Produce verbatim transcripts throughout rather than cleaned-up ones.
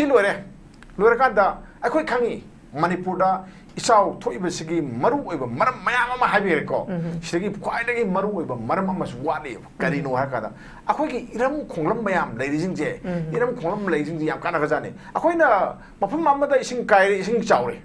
ꯁꯤ ꯂꯣꯏꯔꯦ꯫ ꯂꯣꯏꯔꯀꯥꯟꯗ ꯑꯩꯈꯣꯏ ꯈꯪꯉꯤ, ꯃꯅꯤꯄꯨꯔꯗ ꯏꯆꯥꯎ ꯊꯣꯛꯏꯕꯁꯤꯒꯤ ꯃꯔꯨ ꯑꯣꯏꯕ ꯃꯔꯝ ꯃꯌꯥꯝ ꯑꯃ ꯍꯥꯏꯕꯤꯔꯦꯀꯣ꯫ ꯁꯤꯗꯒꯤ ꯈ꯭ꯋꯥꯏꯗꯒꯤ ꯃꯔꯨ ꯑꯣꯏꯕ ꯃꯔꯝ ꯑꯃꯁꯨ ꯋꯥꯠꯂꯤꯕ꯫ ꯀꯔꯤꯅꯣ ꯍꯥꯏꯔꯀꯥꯟꯗ, ꯑꯩꯈꯣꯏꯒꯤ ꯏꯔꯝ ꯈꯣꯡꯂꯝ ꯃꯌꯥꯝ ꯂꯩꯔꯤꯁꯤꯡꯁꯦ, ꯏꯔꯝ ꯈꯣꯡꯂꯝ ꯂꯩꯔꯤꯁꯤꯡꯁꯦ ꯌꯥꯝ ꯀꯥꯟꯅꯒꯖꯥꯠꯅꯤ꯫ ꯑꯩꯈꯣꯏꯅ ꯃꯐꯝ ꯑꯃꯗ ꯏꯁꯤꯡ ꯀꯥꯏꯔꯦ, ꯏꯁꯤꯡ ꯆꯥꯎꯔꯦ,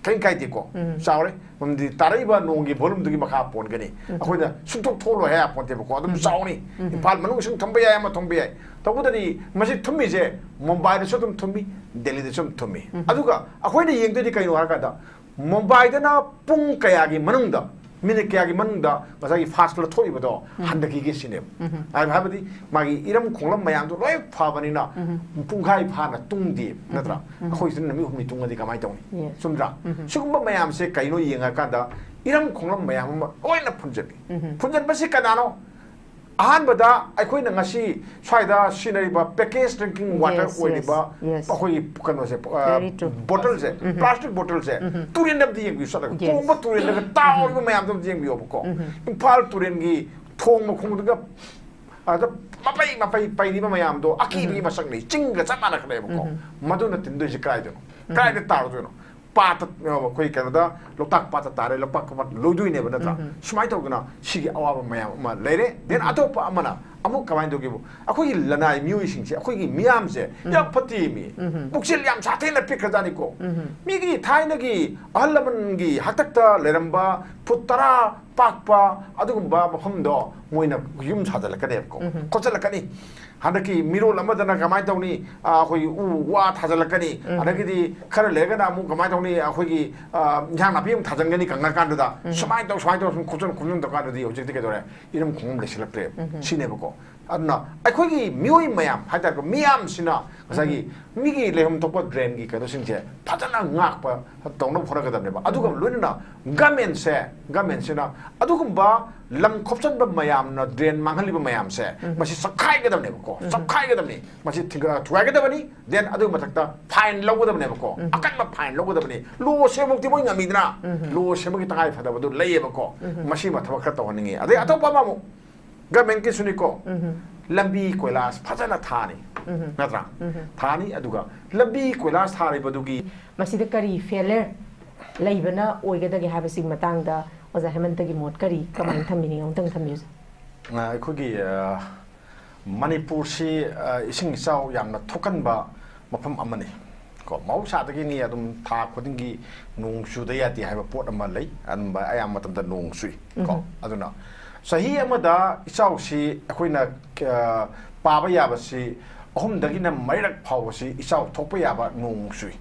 ꯀꯔꯤꯝ ꯀꯥꯏꯗꯦꯀꯣ꯫ ꯆꯥꯎꯔꯦ꯫ ꯃꯔꯝꯗꯤ ꯇꯥꯔꯛꯏꯕ ꯅꯣꯡꯒꯤ volumeꯗꯨꯒꯤ ꯃꯈꯥ ꯄꯣꯟꯒꯅꯤ꯫ ꯑꯩꯈꯣꯏꯅ ꯁꯨꯡꯊꯣꯛ ꯊꯣꯛꯂꯣꯏ ꯍꯥꯏ ꯌꯥꯄꯣꯟꯇꯦꯕꯀꯣ꯫ ꯑꯗꯨꯝ ꯆꯥꯎꯅꯤ꯫ ꯏꯝꯐꯥꯜ ꯃꯅꯨꯡ ꯏꯁꯤꯡ ꯊꯨꯝꯕ ꯌꯥꯏ, ꯑꯃ ꯊꯨꯝꯕ ꯌꯥꯏ꯫ ꯇꯧꯕꯇꯗꯤ ꯃꯁꯤ ꯊꯨꯝꯃꯤꯁꯦ ꯃꯨꯝꯕꯥꯏꯗꯁꯨ ꯑꯗꯨꯝ ꯊꯨꯝꯃꯤ, ꯗꯦꯜꯂꯤꯗꯁꯨ ꯑꯗꯨꯝ ꯊꯨꯝꯃꯤ꯫ ꯑꯗꯨꯒ ꯑꯩꯈꯣꯏꯅ ꯌꯦꯡꯗꯣꯏꯗꯤ ꯀꯩꯅꯣ ꯍꯥꯏꯔꯀꯥꯟꯗ, ꯃꯨꯝꯕꯥꯏꯗꯅ ꯄꯨꯡ ꯀꯌꯥꯒꯤ ꯃꯅꯨꯡꯗ, ꯃꯤꯅꯤꯠ ꯀꯌꯥꯒꯤ ꯃꯅꯨꯡꯗ ꯉꯁꯥꯏꯒꯤ fast flood ꯊꯣꯛꯏꯕꯗꯣ ꯍꯟꯊꯈꯤꯒꯦ ꯁꯤꯅꯦꯕ꯫ ꯍꯥꯏꯕ-, ꯍꯥꯏꯕꯗꯤ ꯃꯥꯒꯤ ꯏꯔꯝ ꯈꯣꯡꯂꯝ ꯃꯌꯥꯝꯗꯣ ꯂꯣꯏ ꯐꯕꯅꯤꯅ ꯄꯨꯡꯈꯥꯏ ꯐꯥꯅ ꯇꯨꯡꯗꯦ, ꯅꯠꯇ꯭ꯔꯥ? ꯑꯩꯈꯣꯏꯁꯤꯅ ꯅꯨꯃꯤꯠ ꯍꯨꯝꯅꯤ ꯇꯨꯡꯉꯗꯤ ꯀꯃꯥꯏꯅ ꯇꯧꯅꯤ? Yes. ꯆꯨꯝꯗ꯭ꯔꯥ? ꯁꯤꯒꯨꯝꯕ ꯃꯌꯥꯝꯁꯦ ꯀꯩꯅꯣ ꯌꯦꯡꯉꯀꯥꯟꯗ ꯏꯔꯝ ꯈꯣꯡꯂꯝ ꯃꯌꯥꯝ ꯑꯃ ꯂꯣꯏꯅ ꯐꯨꯟꯖꯜꯂꯤ꯫ ꯐꯨꯟꯖꯟꯕꯁꯤ ꯀꯅꯥꯅꯣ? ꯑꯍꯥꯟꯕꯗ ꯑꯩꯈꯣꯏꯅ ꯉꯁꯤ ꯁ꯭ꯋꯥꯏꯗ ꯁꯤꯖꯤꯟꯅꯔꯤꯕ package drinking water Yes, yes, ꯑꯣꯏꯔꯤꯕ yes. ꯑꯩꯈꯣꯏꯒꯤ ꯀꯩꯅꯣꯁꯦ, ꯑ, Very true. bottleꯁꯦ, plastic bottleꯁꯦ, ꯇꯨꯔꯦꯟꯗ ꯑꯝꯇ ꯌꯦꯡꯕꯤꯌꯨ ꯆꯠꯂꯒ꯫ Yes. ꯇꯣꯡꯕ ꯇꯨꯔꯦꯟꯗꯒ ꯇꯥꯎꯔꯤꯕ ꯃꯌꯥꯝꯗꯣ ꯑꯝꯇ ꯌꯦꯡꯕꯤꯌꯣꯕꯀꯣ꯫ ꯏꯝꯐꯥꯜ ꯇꯨꯔꯦꯟꯒꯤ ꯊꯣꯡ ꯃꯈꯣꯡꯗꯒ, ꯑꯗ ꯃꯄꯩ ꯃꯄꯩ ꯄꯩꯔꯤꯕ ꯃꯌꯥꯝꯗꯣ ꯑꯀꯤꯕꯒꯤ ꯃꯁꯛꯅꯤ, ꯆꯤꯡꯒ ꯆꯞ ꯃꯥꯟꯅꯈ꯭ꯔꯦꯕꯀꯣ꯫ ꯃꯗꯨꯅ ꯇꯤꯟꯗꯣꯏꯁꯦ ꯀꯗꯥꯏꯗꯅꯣ? ꯀꯗꯥꯏꯗ ꯇꯥꯔꯨꯗꯣꯏꯅꯣ? ꯄꯥꯠꯇ, ꯑꯩꯈꯣꯏ ꯀꯩꯅꯣꯗ, ꯂꯣꯛꯇꯥꯛ ꯄꯥꯠꯇ ꯇꯥꯔꯦ, ꯂꯣꯛꯇꯥꯛ ꯄꯥꯠ ꯂꯣꯏꯗꯣꯏꯅꯦꯕ, ꯅꯠꯇ꯭ꯔꯥ? ꯁꯨꯃꯥꯏꯅ ꯇꯧꯗꯅ ꯁꯤꯒꯤ ꯑꯋꯥꯕ ꯃꯌꯥꯝ ꯑꯃ ꯂꯩꯔꯦ꯫ Then ꯑꯇꯣꯞꯄ ꯑꯃꯅ ꯑꯃꯨꯛ ꯀꯃꯥꯏꯅ ꯇꯧꯒꯦꯕꯨ, ꯑꯩꯈꯣꯏꯒꯤ ꯂꯅꯥꯏ ꯃꯤꯑꯣꯏꯁꯤꯡꯁꯦ, ꯑꯩꯈꯣꯏꯒꯤ ꯃꯤꯌꯥꯝꯁꯦ ꯌꯥꯝ ꯐꯠꯇꯦ ꯃꯤ꯫ ꯄꯨꯛꯆꯦꯜ ꯌꯥꯝ ꯁꯥꯊꯤꯅ ꯄꯤꯛꯈ꯭ꯔꯖꯥꯠꯅꯤꯀꯣ꯫ ꯃꯤꯒꯤ ꯊꯥꯏꯅꯒꯤ ꯑꯍꯜ ꯂꯃꯟꯒꯤ ꯍꯥꯛꯇꯛꯇ ꯂꯩꯔꯝꯕ ꯐꯨꯠ ꯇꯔꯥ ꯄꯥꯛꯄ ꯑꯗꯨꯒꯨꯝꯕ ꯃꯐꯝꯗꯣ ꯃꯣꯏꯅ ꯌꯨꯝ ꯁꯥꯖꯤꯜꯂꯛꯀꯅꯦꯕꯀꯣ, ꯈꯣꯠꯆꯜꯂꯛꯀꯅꯤ꯫ ꯍꯟꯗꯛꯀꯤ ꯃꯤꯔꯣꯜ ꯑꯃꯗꯅ ꯀꯃꯥꯏꯅ ꯇꯧꯅꯤ? ꯑ, ꯑꯩꯈꯣꯏꯒꯤ ꯎ ꯋꯥ ꯊꯥꯖꯤꯜꯂꯛꯀꯅꯤ꯫ ꯑꯗꯒꯤꯗꯤ ꯈꯔ ꯂꯩꯔꯒꯅ ꯑꯃꯨꯛ ꯀꯃꯥꯏꯅ ꯇꯧꯅꯤ? ꯑꯩꯈꯣꯏꯒꯤ, ꯑ, ꯏꯟꯁꯥꯡ ꯅꯥꯄꯤ ꯑꯃꯨꯛ ꯊꯥꯖꯤꯟꯒꯅꯤ ꯀꯪꯉꯀꯥꯟꯗꯨꯗ꯫ ꯁꯨꯃꯥꯏꯅ ꯇꯧ, ꯁꯨꯃꯥꯏꯅ ꯇꯧ, ꯁꯨꯝ ꯈꯣꯝꯖꯤꯟ, ꯈꯣꯝꯖꯤꯟ ꯇꯧꯀꯥꯟꯗꯗꯤ ꯍꯧꯖꯤꯛꯇꯤ ꯀꯩꯗꯧꯔꯦ? ꯏꯔꯝ ꯈꯣꯡꯂꯝ ꯂꯩꯁꯤꯜꯂꯛꯇ꯭ꯔꯦ꯫ ꯁꯤꯅꯦꯕꯀꯣ꯫ ꯑꯗꯨꯅ ꯑꯩꯈꯣꯏꯒꯤ ꯃꯤꯑꯣꯏ ꯃꯌꯥꯝ ꯍꯥꯏꯇꯥꯔꯦꯀꯣ, ꯃꯤꯌꯥꯝꯁꯤꯅ ꯉꯁꯥꯏꯒꯤ ꯃꯤꯒꯤ ꯂꯩꯐꯝ ꯊꯣꯛꯄ drainꯒꯤ ꯀꯩꯅꯣꯁꯤꯡꯁꯦ ꯐꯖꯅ ꯉꯥꯛꯄ ꯇꯧꯅꯕ ꯍꯣꯠꯅꯒꯗꯕꯅꯦꯕ꯫ ꯑꯗꯨꯒ ꯂꯣꯏꯅꯅ governmentꯁꯦ, governmentꯁꯤꯅ ꯑꯗꯨꯒꯨꯝꯕ ꯂꯝ ꯈꯣꯞꯆꯟꯕ ꯃꯌꯥꯝꯅ drain ꯃꯥꯡꯍꯜꯂꯤꯕ ꯃꯌꯥꯝꯁꯦ, ꯃꯁꯤ ꯆꯞꯈꯥꯏꯒꯗꯕꯅꯦꯕꯀꯣ, ꯆꯞꯈꯥꯏꯒꯗꯕꯅꯤ, ꯃꯁꯤ ꯊꯤꯡꯒ-, ꯊꯨꯒꯥꯏꯒꯗꯕꯅꯤ, then ꯑꯗꯨꯒꯤ ꯃꯊꯛꯇ fine ꯂꯧꯒꯗꯕꯅꯦꯕꯀꯣ, ꯑꯀꯟꯕ fine ꯂꯧꯒꯗꯕꯅꯤ꯫ Law ꯁꯦꯝꯕꯃꯛꯇꯤ ꯃꯣꯏ ꯉꯝꯃꯤꯗꯅ, law ꯁꯦꯝꯕꯒꯤ ꯇꯉꯥꯏ ꯐꯗꯕꯗꯨ ꯂꯩꯌꯦꯕꯀꯣ, ꯃꯁꯤꯃ ꯊꯕꯛ ꯈꯔ ꯇꯧꯍꯟꯅꯤꯡꯉꯤ꯫ ꯑꯗꯩ ꯑꯇꯣꯞꯄ ꯑꯃ ꯑꯃꯨꯛ governmentꯀꯤꯁꯨꯅꯤꯀꯣ, ꯂꯝꯕꯤ ꯀꯣꯏꯂꯥꯁ ꯐꯖꯅ ꯊꯥꯅꯤ꯫ ꯅꯠꯇ꯭ꯔꯥ? ꯊꯥꯅꯤ꯫ ꯑꯗꯨꯒ ꯂꯝꯕꯤ ꯀꯣꯏꯂꯥꯁ ꯊꯥꯔꯤꯕꯗꯨꯒꯤ ꯃꯁꯤꯗ ꯀꯔꯤ ꯐꯦꯂꯔ ꯂꯩꯕꯅ ꯑꯣꯏꯒꯗꯒꯦ ꯍꯥꯏꯕꯁꯤꯒꯤ ꯃꯇꯥꯡꯗ ꯑꯣꯖꯥ ꯍꯦꯃꯟꯇꯒꯤ ꯃꯣꯠ ꯀꯔꯤ, ꯀꯃꯥꯏꯅ ꯊꯝꯕꯤꯅꯤꯡꯉꯤ? ꯑꯃꯨꯛꯇꯪ ꯊꯝꯕꯤꯌꯨ, ꯁꯥꯔ꯫ ꯑ, ꯑꯩꯈꯣꯏꯒꯤ, ꯑ, ꯃꯅꯤꯄꯨꯔꯁꯤ, ꯑ, ꯏꯁꯤꯡ ꯏꯆꯥꯎ ꯌꯥꯝꯅ ꯊꯣꯛꯀꯟꯕ ꯃꯐꯝ ꯑꯃꯅꯤ꯫ ꯀꯣ, ꯃꯍꯧꯁꯥꯗꯒꯤꯅꯤ, ꯑꯗꯨꯝ ꯊꯥ ꯈꯨꯗꯤꯡꯒꯤ ꯅꯣꯡ ꯆꯨꯗ ꯌꯥꯗꯦ ꯍꯥꯏꯕ ꯄꯣꯠ ꯑꯃ ꯂꯩ꯫ ꯑꯗꯨꯝꯕ ꯑꯌꯥꯝꯕ ꯃꯇꯝꯗ ꯅꯣꯡ ꯆꯨꯏ꯫ ꯀꯣ, ꯑꯗꯨꯅ ꯆꯍꯤ ꯑꯃꯗ ꯏꯆꯥꯎꯁꯤ ꯑꯩꯈꯣꯏꯅ, ꯑ, ꯄꯥꯕ ꯌꯥꯕꯁꯤ ꯑꯍꯨꯝꯗꯒꯤꯅ ꯃꯔꯤꯔꯛ ꯐꯥꯎꯕꯁꯤ ꯏꯆꯥꯎ ꯊꯣꯛꯄ ꯌꯥꯕ ꯅꯣꯡ ꯆꯨꯏ꯫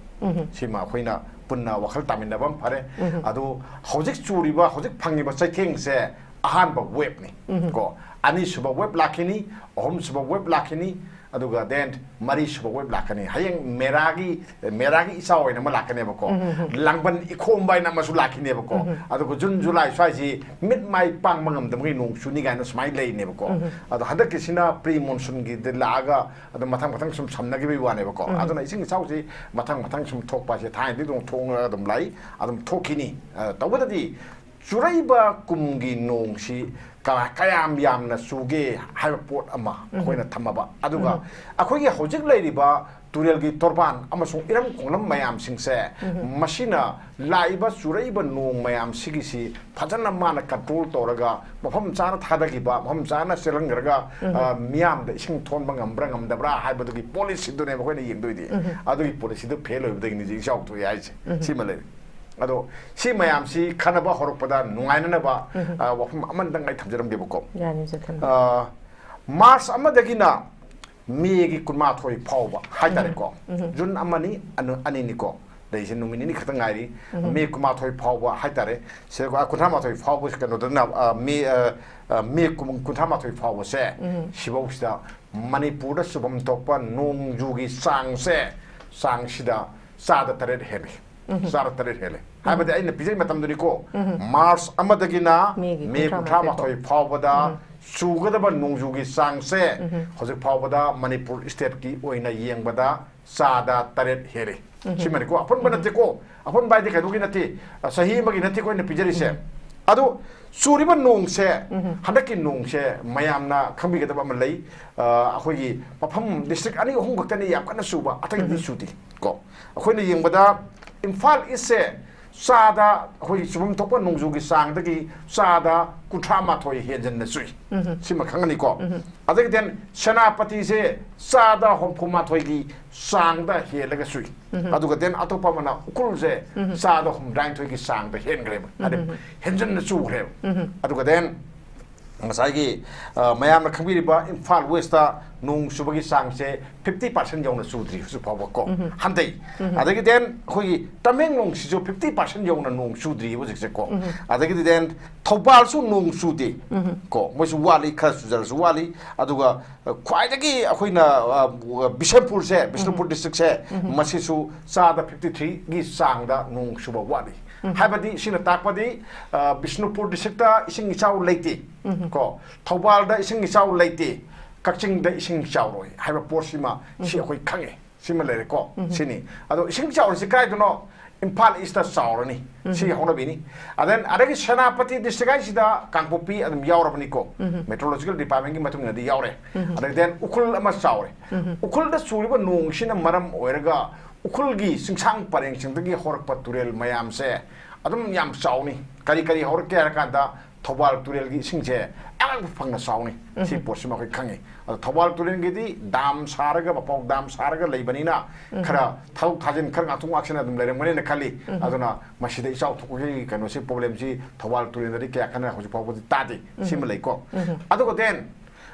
ꯁꯤꯃ ꯑꯩꯈꯣꯏꯅ ꯄꯨꯟꯅ ꯋꯥꯈꯜ ꯇꯥꯃꯤꯟꯅꯕ ꯑꯃ ꯐꯔꯦ꯫ ꯑꯗꯣ ꯍꯧꯖꯤꯛ ꯆꯨꯔꯤꯕ, ꯍꯧꯖꯤꯛ ꯐꯪꯉꯤꯕ ꯆꯩꯊꯦꯡꯁꯦ ꯑꯍꯥꯟꯕ ꯋꯦꯞꯅꯤ꯫ ꯀꯣ, ꯑꯅꯤꯁꯨꯕ ꯋꯦꯞ ꯂꯥꯛꯈꯤꯅꯤ, ꯑꯍꯨꯝꯁꯨꯕ ꯋꯦꯞ ꯂꯥꯛꯈꯤꯅꯤ, ꯑꯗꯨꯒ then ꯃꯔꯤꯁꯨꯕ ꯋꯦꯞ ꯂꯥꯛꯀꯅꯤ꯫ ꯍꯌꯦꯡ ꯃꯦꯔꯥꯒꯤ, ꯃꯦꯔꯥꯒꯤ ꯏꯆꯥꯎ ꯑꯣꯏꯅ ꯑꯃ ꯂꯥꯛꯀꯅꯦꯕꯀꯣ꯫ ꯂꯥꯡꯕꯟ ꯏꯈꯣꯝꯕ ꯍꯥꯏꯅ ꯑꯃꯁꯨ ꯂꯥꯛꯈꯤꯅꯦꯕꯀꯣ꯫ ꯑꯗꯨꯒ ꯖꯨꯟ, ꯖꯨꯂꯥꯏ ꯁ꯭ꯋꯥꯏꯁꯤ ꯃꯤꯠ ꯃꯥꯏ ꯄꯥꯡꯕ ꯉꯝꯗꯕꯒꯤ ꯅꯣꯡ ꯆꯨꯅꯤ ꯀꯥꯏꯅ ꯁꯨꯃꯥꯏꯅ ꯂꯩꯅꯦꯕꯀꯣ꯫ ꯑꯗꯣ ꯍꯟꯗꯛꯀꯤꯁꯤꯅ ꯄ꯭ꯔꯤ ꯃꯣꯟꯁꯨꯟꯒꯤꯗ ꯂꯥꯛꯑꯒ ꯑꯗꯨꯝ ꯃꯊꯪ ꯃꯊꯪ ꯁꯨꯝ ꯁꯝꯅꯈꯤꯕꯒꯤ ꯋꯥꯅꯦꯕꯀꯣ꯫ ꯑꯗꯨꯅ ꯏꯁꯤꯡ ꯏꯆꯥꯎꯁꯤ ꯃꯊꯪ ꯃꯊꯪ ꯁꯨꯝ ꯊꯣꯛꯄ ꯍꯥꯏꯁꯦ ꯊꯥꯏꯅꯗꯤ ꯑꯗꯨꯝ ꯊꯣꯛꯅ ꯑꯗꯨꯝ ꯂꯥꯛꯏ, ꯑꯗꯨꯝ ꯊꯣꯛꯈꯤꯅꯤ꯫ ꯑ, ꯇꯧꯕꯇꯗꯤ ꯆꯨꯔꯛꯏꯕ ꯀꯨꯝꯒꯤ ꯅꯣꯡꯁꯤ ꯀ-, ꯀꯌꯥꯝ ꯌꯥꯝꯅ ꯆꯨꯒꯦ ꯍꯥꯏꯕ ꯄꯣꯠ ꯑꯃ ꯑꯩꯈꯣꯏꯅ ꯊꯝꯃꯕ, ꯑꯗꯨꯒ ꯑꯩꯈꯣꯏꯒꯤ ꯍꯧꯖꯤꯛ ꯂꯩꯔꯤꯕ ꯇꯨꯔꯦꯜꯒꯤ ꯇꯣꯔꯕꯥꯟ ꯑꯃꯁꯨꯡ ꯏꯔꯝ ꯈꯣꯡꯂꯝ ꯃꯌꯥꯝꯁꯤꯡꯁꯦ ꯃꯁꯤꯅ ꯂꯥꯛꯏꯕ ꯆꯨꯔꯛꯏꯕ ꯅꯣꯡ ꯃꯌꯥꯝꯁꯤꯒꯤꯁꯤ ꯐꯖꯅ ꯃꯥꯅ ꯀꯟꯇ꯭ꯔꯣꯜ ꯇꯧꯔꯒ ꯃꯐꯝ ꯆꯥꯅ ꯊꯥꯗꯈꯤꯕ, ꯃꯐꯝ ꯆꯥꯅ ꯆꯦꯜꯍꯟꯈ꯭ꯔꯒ, ꯑ, ꯃꯤꯌꯥꯝꯗ ꯏꯁꯤꯡ ꯊꯣꯟꯕ ꯉꯝꯕ꯭ꯔꯥ ꯉꯝꯗꯕ꯭ꯔꯥ ꯍꯥꯏꯕꯗꯨꯒꯤ ꯄꯣꯂꯤꯁꯤꯗꯨꯅꯦꯕ ꯑꯩꯈꯣꯏꯅ ꯌꯦꯡꯗꯣꯏꯗꯤ꯫ ꯑꯗꯨꯒꯤ ꯄꯣꯂꯤꯁꯤꯗꯨ ꯐꯦꯜ ꯑꯣꯏꯕꯗꯒꯤꯅꯤ ꯍꯧꯖꯤꯛ ꯏꯆꯥꯎ ꯊꯣꯛꯑꯦ ꯍꯥꯏꯁꯦ꯫ ꯁꯤꯃ ꯂꯩꯔꯦ꯫ ꯑꯗꯣ ꯁꯤ ꯃꯌꯥꯝꯁꯤ ꯈꯟꯅꯕ ꯍꯧꯔꯛꯄꯗ ꯅꯨꯡꯉꯥꯏꯅꯅꯕ, ꯑ, ꯋꯥꯐꯝ ꯑꯃꯅꯤꯗꯪ ꯑꯩ ꯊꯝꯖꯔꯝꯒꯦꯕꯀꯣ꯫ ꯌꯥꯅꯤ, ꯁꯥꯔ, ꯊꯝꯕꯤꯌꯨ꯫ ꯑ, ꯃꯥꯔꯆ ꯑꯃꯗꯒꯤꯅ ꯃꯦꯒꯤ ꯀꯨꯟꯃꯥꯊꯣꯏ ꯐꯥꯎꯕ ꯍꯥꯏꯇꯥꯔꯦꯀꯣ꯫ ꯖꯨꯟ ꯑꯃꯅꯤ, ꯑꯅ-, ꯑꯅꯤꯅꯤꯀꯣ꯫ ꯂꯩꯁꯦ ꯅꯨꯃꯤꯠ ꯅꯤꯅꯤ ꯈꯛꯇ ꯉꯥꯏꯔꯤ꯫ ꯃꯦ ꯀꯨꯟꯃꯥꯊꯣꯏ ꯐꯥꯎꯕ ꯍꯥꯏꯇꯥꯔꯦ꯫ ꯁꯤ, ꯑ, ꯀꯨꯟꯊ꯭ꯔꯥ ꯃꯥꯊꯣꯏ ꯐꯥꯎꯕꯁꯤ ꯀꯩꯅꯣꯗꯅ, ꯑ, ꯃꯦ, ꯑ, ꯑ, ꯃꯦ ꯀꯨꯟ-, ꯀꯨꯟꯊ꯭ꯔꯥ ꯃꯥꯊꯣꯏ ꯐꯥꯎꯕꯁꯦ ꯁꯤꯐꯧꯁꯤꯗ ꯃꯅꯤꯄꯨꯔꯗ ꯆꯨꯐꯝ ꯊꯣꯛꯄ ꯅꯣꯡꯖꯨꯒꯤ ꯆꯥꯡꯁꯦ, ꯆꯥꯡꯁꯤꯗ ꯆꯥꯗ ꯇꯔꯦꯠ ꯍꯦꯜꯂꯤ꯫ ꯆꯥꯗ ꯇꯔꯦꯠ ꯍꯦꯜꯂꯤ꯫ ꯍꯥꯏꯕꯗꯤ ꯑꯩꯅ ꯄꯤꯖꯔꯤ ꯃꯇꯝꯗꯨꯅꯤꯀꯣ, ꯃꯥꯔꯆ ꯑꯃꯗꯒꯤꯅ ꯃꯦꯒꯤ ꯃꯦ ꯀꯨꯟꯊ꯭ꯔꯥ ꯃꯥꯊꯣꯏ ꯐꯥꯎꯕꯗ ꯆꯨꯒꯗꯕ ꯅꯣꯡꯖꯨꯒꯤ ꯆꯥꯡꯁꯦ ꯍꯧꯖꯤꯛ ꯐꯥꯎꯕꯗ ꯃꯅꯤꯄꯨꯔ ꯁ꯭ꯇꯦꯠꯀꯤ ꯑꯣꯏꯅ ꯌꯦꯡꯕꯗ ꯆꯥꯗ ꯇꯔꯦꯠ ꯍꯦꯜꯂꯤ꯫ ꯁꯤꯃꯅꯤꯀꯣ, ꯑꯄꯨꯟꯕ ꯅꯠꯇꯦꯀꯣ, ꯑꯄꯨꯟꯕ ꯍꯥꯏꯗꯤ ꯀꯩꯅꯣꯒꯤ ꯅꯠꯇꯦ, ꯑ, ꯆꯍꯤ ꯑꯃꯒꯤ ꯅꯠꯇꯦꯀꯣ ꯑꯩꯅ ꯄꯤꯖꯔꯤꯁꯦ꯫ ꯑꯗꯨ ꯆꯨꯔꯤꯕ ꯅꯣꯡꯁꯦ, ꯎꯝ꯫ ꯍꯟꯗꯛꯀꯤ ꯅꯣꯡꯁꯦ ꯃꯌꯥꯝꯅ ꯈꯪꯕꯤꯒꯗꯕ ꯑꯃ ꯂꯩ꯫ ꯑ, ꯑꯩꯈꯣꯏꯒꯤ ꯃꯐꯝ district ꯑꯅꯤ ꯑꯍꯨꯝ ꯈꯛꯇꯅꯤ ꯌꯥꯝ ꯀꯟꯅ ꯆꯨꯕ, ꯑꯇꯩꯗꯤ ꯎꯝ꯫ ꯆꯨꯗꯦ ꯀꯣ꯫ ꯑꯩꯈꯣꯏꯅ ꯌꯦꯡꯕꯗ ꯏꯝꯐꯥꯜ East ꯁꯦ ꯆꯥꯗ, ꯑꯩꯈꯣꯏꯒꯤ ꯆꯨꯐꯝ ꯊꯣꯛꯄ ꯅꯣꯡꯖꯨꯒꯤ ꯆꯥꯡꯗꯒꯤ ꯆꯥꯗ ꯀꯨꯟꯊ꯭ꯔꯥ ꯃꯥꯊꯣꯏ ꯍꯦꯟꯖꯟꯅ ꯆꯨꯏ꯫ ꯎꯝ꯫ ꯁꯤꯃ ꯈꯪꯒꯅꯤꯀꯣ꯫ ꯎꯝ꯫ ꯑꯗꯒꯤ then ꯁꯦꯅꯥꯄꯇꯤꯁꯦ ꯆꯥꯗ ꯍꯨꯝꯐꯨ ꯃꯥꯊꯣꯏꯒꯤ ꯆꯥꯡꯗ ꯍꯦꯜꯂꯒ ꯆꯨꯏ꯫ ꯎꯝ꯫ ꯑꯗꯨꯒ then ꯑꯇꯣꯞꯄ ꯑꯃꯅ ꯎꯈ꯭ꯔꯨꯜꯁꯦ ꯎꯝ꯫ ꯆꯥꯗ ꯍꯨꯝꯗ꯭ꯔꯥ ꯅꯤꯊꯣꯏꯒꯤ ꯆꯥꯡꯗ ꯍꯦꯟꯈ꯭ꯔꯦꯕ꯫ ꯍꯥꯏꯗꯤ ꯎꯝ꯫ ꯍꯦꯟꯖꯟꯅ ꯆꯨꯈ꯭ꯔꯦꯕ꯫ ꯎꯝ꯫ ꯑꯗꯨꯒ then ꯉꯁꯥꯏꯒꯤ, ꯑ, ꯃꯌꯥꯝꯅ ꯈꯪꯕꯤꯔꯤꯕ ꯏꯝꯐꯥꯜ West ꯇ ꯅꯣꯡ ꯆꯨꯕꯒꯤ ꯆꯥꯡꯁꯦ fifty percent ꯌꯧꯅ ꯆꯨꯗ꯭ꯔꯤ ꯍꯧꯖꯤꯛ ꯐꯥꯎꯕ ꯀꯣ꯫ ꯎꯝ꯫ ꯍꯟꯊꯩ꯫ ꯎꯝ꯫ ꯑꯗꯒꯤ then ꯑꯩꯈꯣꯏꯒꯤ ꯇꯃꯦꯡꯂꯣꯡꯁꯤꯁꯨ fifty percent ꯌꯧꯅ ꯅꯣꯡ ꯆꯨꯗ꯭ꯔꯤꯕ ꯍꯧꯖꯤꯛꯁꯦ ꯀꯣ꯫ ꯎꯝ꯫ ꯑꯗꯒꯤꯗꯤ then ꯊꯧꯕꯥꯜꯁꯨ ꯅꯣꯡ ꯆꯨꯗꯦ ꯎꯝ꯫ ꯀꯣ꯫ ꯃꯣꯏꯁꯨ ꯋꯥꯠꯂꯤ, ꯈꯔ ꯆꯨꯖꯔꯁꯨ ꯋꯥꯠꯂꯤ꯫ ꯑꯗꯨꯒ, ꯑ, ꯈ꯭ꯋꯥꯏꯗꯒꯤ ꯑꯩꯈꯣꯏꯅ, ꯑ, ꯕꯤꯁꯦꯝꯄꯨꯔꯁꯦ, ꯕꯤꯁꯅꯨꯄꯨꯔ ꯎꯝ꯫ District ꯁꯦ, ꯎꯝ꯫ ꯃꯁꯤꯁꯨ ꯆꯥꯗ fifty three ꯒꯤ ꯆꯥꯡꯗ ꯅꯣꯡ ꯆꯨꯕ ꯋꯥꯠꯂꯤ꯫ ꯎꯝ꯫ ꯍꯥꯏꯕꯗꯤ ꯁꯤꯅ ꯇꯥꯛꯄꯗꯤ, ꯑ, ꯕꯤꯁꯅꯨꯄꯨꯔ district ꯇ ꯏꯁꯤꯡ ꯏꯆꯥꯎ ꯂꯩꯇꯦ ꯎꯝ꯫ ꯀꯣ꯫ ꯊꯧꯕꯥꯜꯗ ꯏꯁꯤꯡ ꯏꯆꯥꯎ ꯂꯩꯇꯦ, ꯀꯛꯆꯤꯡꯗ ꯏꯁꯤꯡ ꯆꯥꯎꯔꯣꯏ ꯍꯥꯏꯕ ꯄꯣꯠꯁꯤꯃ ꯁꯤ ꯎꯝ꯫ ꯑꯩꯈꯣꯏ ꯈꯪꯉꯦ꯫ ꯁꯤꯃ ꯂꯩꯔꯦꯀꯣ꯫ ꯎꯝ꯫ ꯁꯤꯅꯤ꯫ ꯑꯗꯣ ꯏꯁꯤꯡ ꯆꯥꯎꯔꯤꯁꯤ ꯀꯥꯏꯗꯅꯣ? ꯏꯝꯐꯥꯜ East ꯇ ꯆꯥꯎꯔꯅꯤ꯫ ꯎꯝ꯫ ꯁꯤ ꯍꯧꯅꯕꯤꯅꯤ꯫ ꯑꯗ ꯑꯗꯒꯤ ꯁꯦꯅꯥꯄꯇꯤ district ꯍꯥꯏꯁꯤꯗ ꯀꯥꯡꯄꯣꯛꯄꯤ ꯑꯗꯨꯝ ꯌꯥꯎꯔꯕꯅꯤꯀꯣ꯫ ꯎꯝ꯫ Meteorological Department ꯀꯤ ꯃꯇꯨꯡ ꯏꯟꯅꯗꯤ ꯌꯥꯎꯔꯦ꯫ ꯎꯝ꯫ ꯑꯗꯒꯤ then ꯎꯈ꯭ꯔꯨꯜ ꯑꯃ ꯆꯥꯎꯔꯦ꯫ ꯎꯝ꯫ ꯎꯈ꯭ꯔꯨꯜꯗ ꯆꯨꯔꯤꯕ ꯅꯣꯡꯁꯤꯅ ꯃꯔꯝ ꯑꯣꯏꯔꯒ ꯎꯈ꯭ꯔꯨꯜꯒꯤ ꯆꯤꯡꯁꯥꯡ ꯄꯔꯦꯡꯁꯤꯡꯗꯒꯤ ꯍꯧꯔꯛꯄ ꯇꯨꯔꯦꯜ ꯃꯌꯥꯝꯁꯦ ꯑꯗꯨꯝ ꯌꯥꯝ ꯆꯥꯎꯅꯤ꯫ ꯀꯔꯤ ꯀꯔꯤ ꯍꯧꯔꯛꯀꯦ ꯍꯥꯏꯔ ꯀꯥꯟꯗ ꯊꯧꯕꯥꯜ ꯇꯨꯔꯦꯜꯒꯤ ꯏꯁꯤꯡꯁꯦ ꯑꯉꯛꯄ ꯐꯪꯅ ꯆꯥꯎꯅꯤ꯫ ꯁꯤ ꯎꯝ꯫ ꯄꯣꯠꯁꯤꯃ ꯑꯩꯈꯣꯏ ꯈꯪꯉꯤ꯫ ꯑꯗꯣ ꯊꯧꯕꯥꯜ ꯇꯨꯔꯦꯜꯒꯤꯗꯤ dam ꯁꯥꯔꯒ, ꯃꯄꯥꯎ dam ꯁꯥꯔꯒ ꯂꯩꯕꯅꯤꯅ ꯎꯝ꯫ ꯈꯔ ꯊꯥꯗꯣꯛ ꯊꯥꯖꯤꯟ, ꯈꯔ ꯉꯥꯛꯊꯣꯛ ꯉꯥꯛꯁꯤꯟ ꯑꯗꯨꯝ ꯂꯩꯔꯝꯒꯅꯤꯅ ꯈꯜꯂꯤ꯫ ꯎꯝ꯫ ꯑꯗꯨꯅ ꯃꯁꯤꯗ ꯏꯆꯥꯎ ꯊꯣꯛꯄꯒꯤ ꯀꯩꯅꯣꯁꯤ, problem ꯁꯤ ꯊꯧꯕꯥꯜ ꯇꯨꯔꯦꯜꯗꯗꯤ ꯀꯌꯥ ꯀꯟꯅ ꯍꯧꯖꯤꯛ ꯐꯥꯎꯕꯗꯤ ꯇꯥꯗꯦ꯫ ꯎꯝ꯫ ꯁꯤꯃ ꯂꯩꯀꯣ꯫ ꯎꯝ꯫ ꯑꯗꯨꯒ then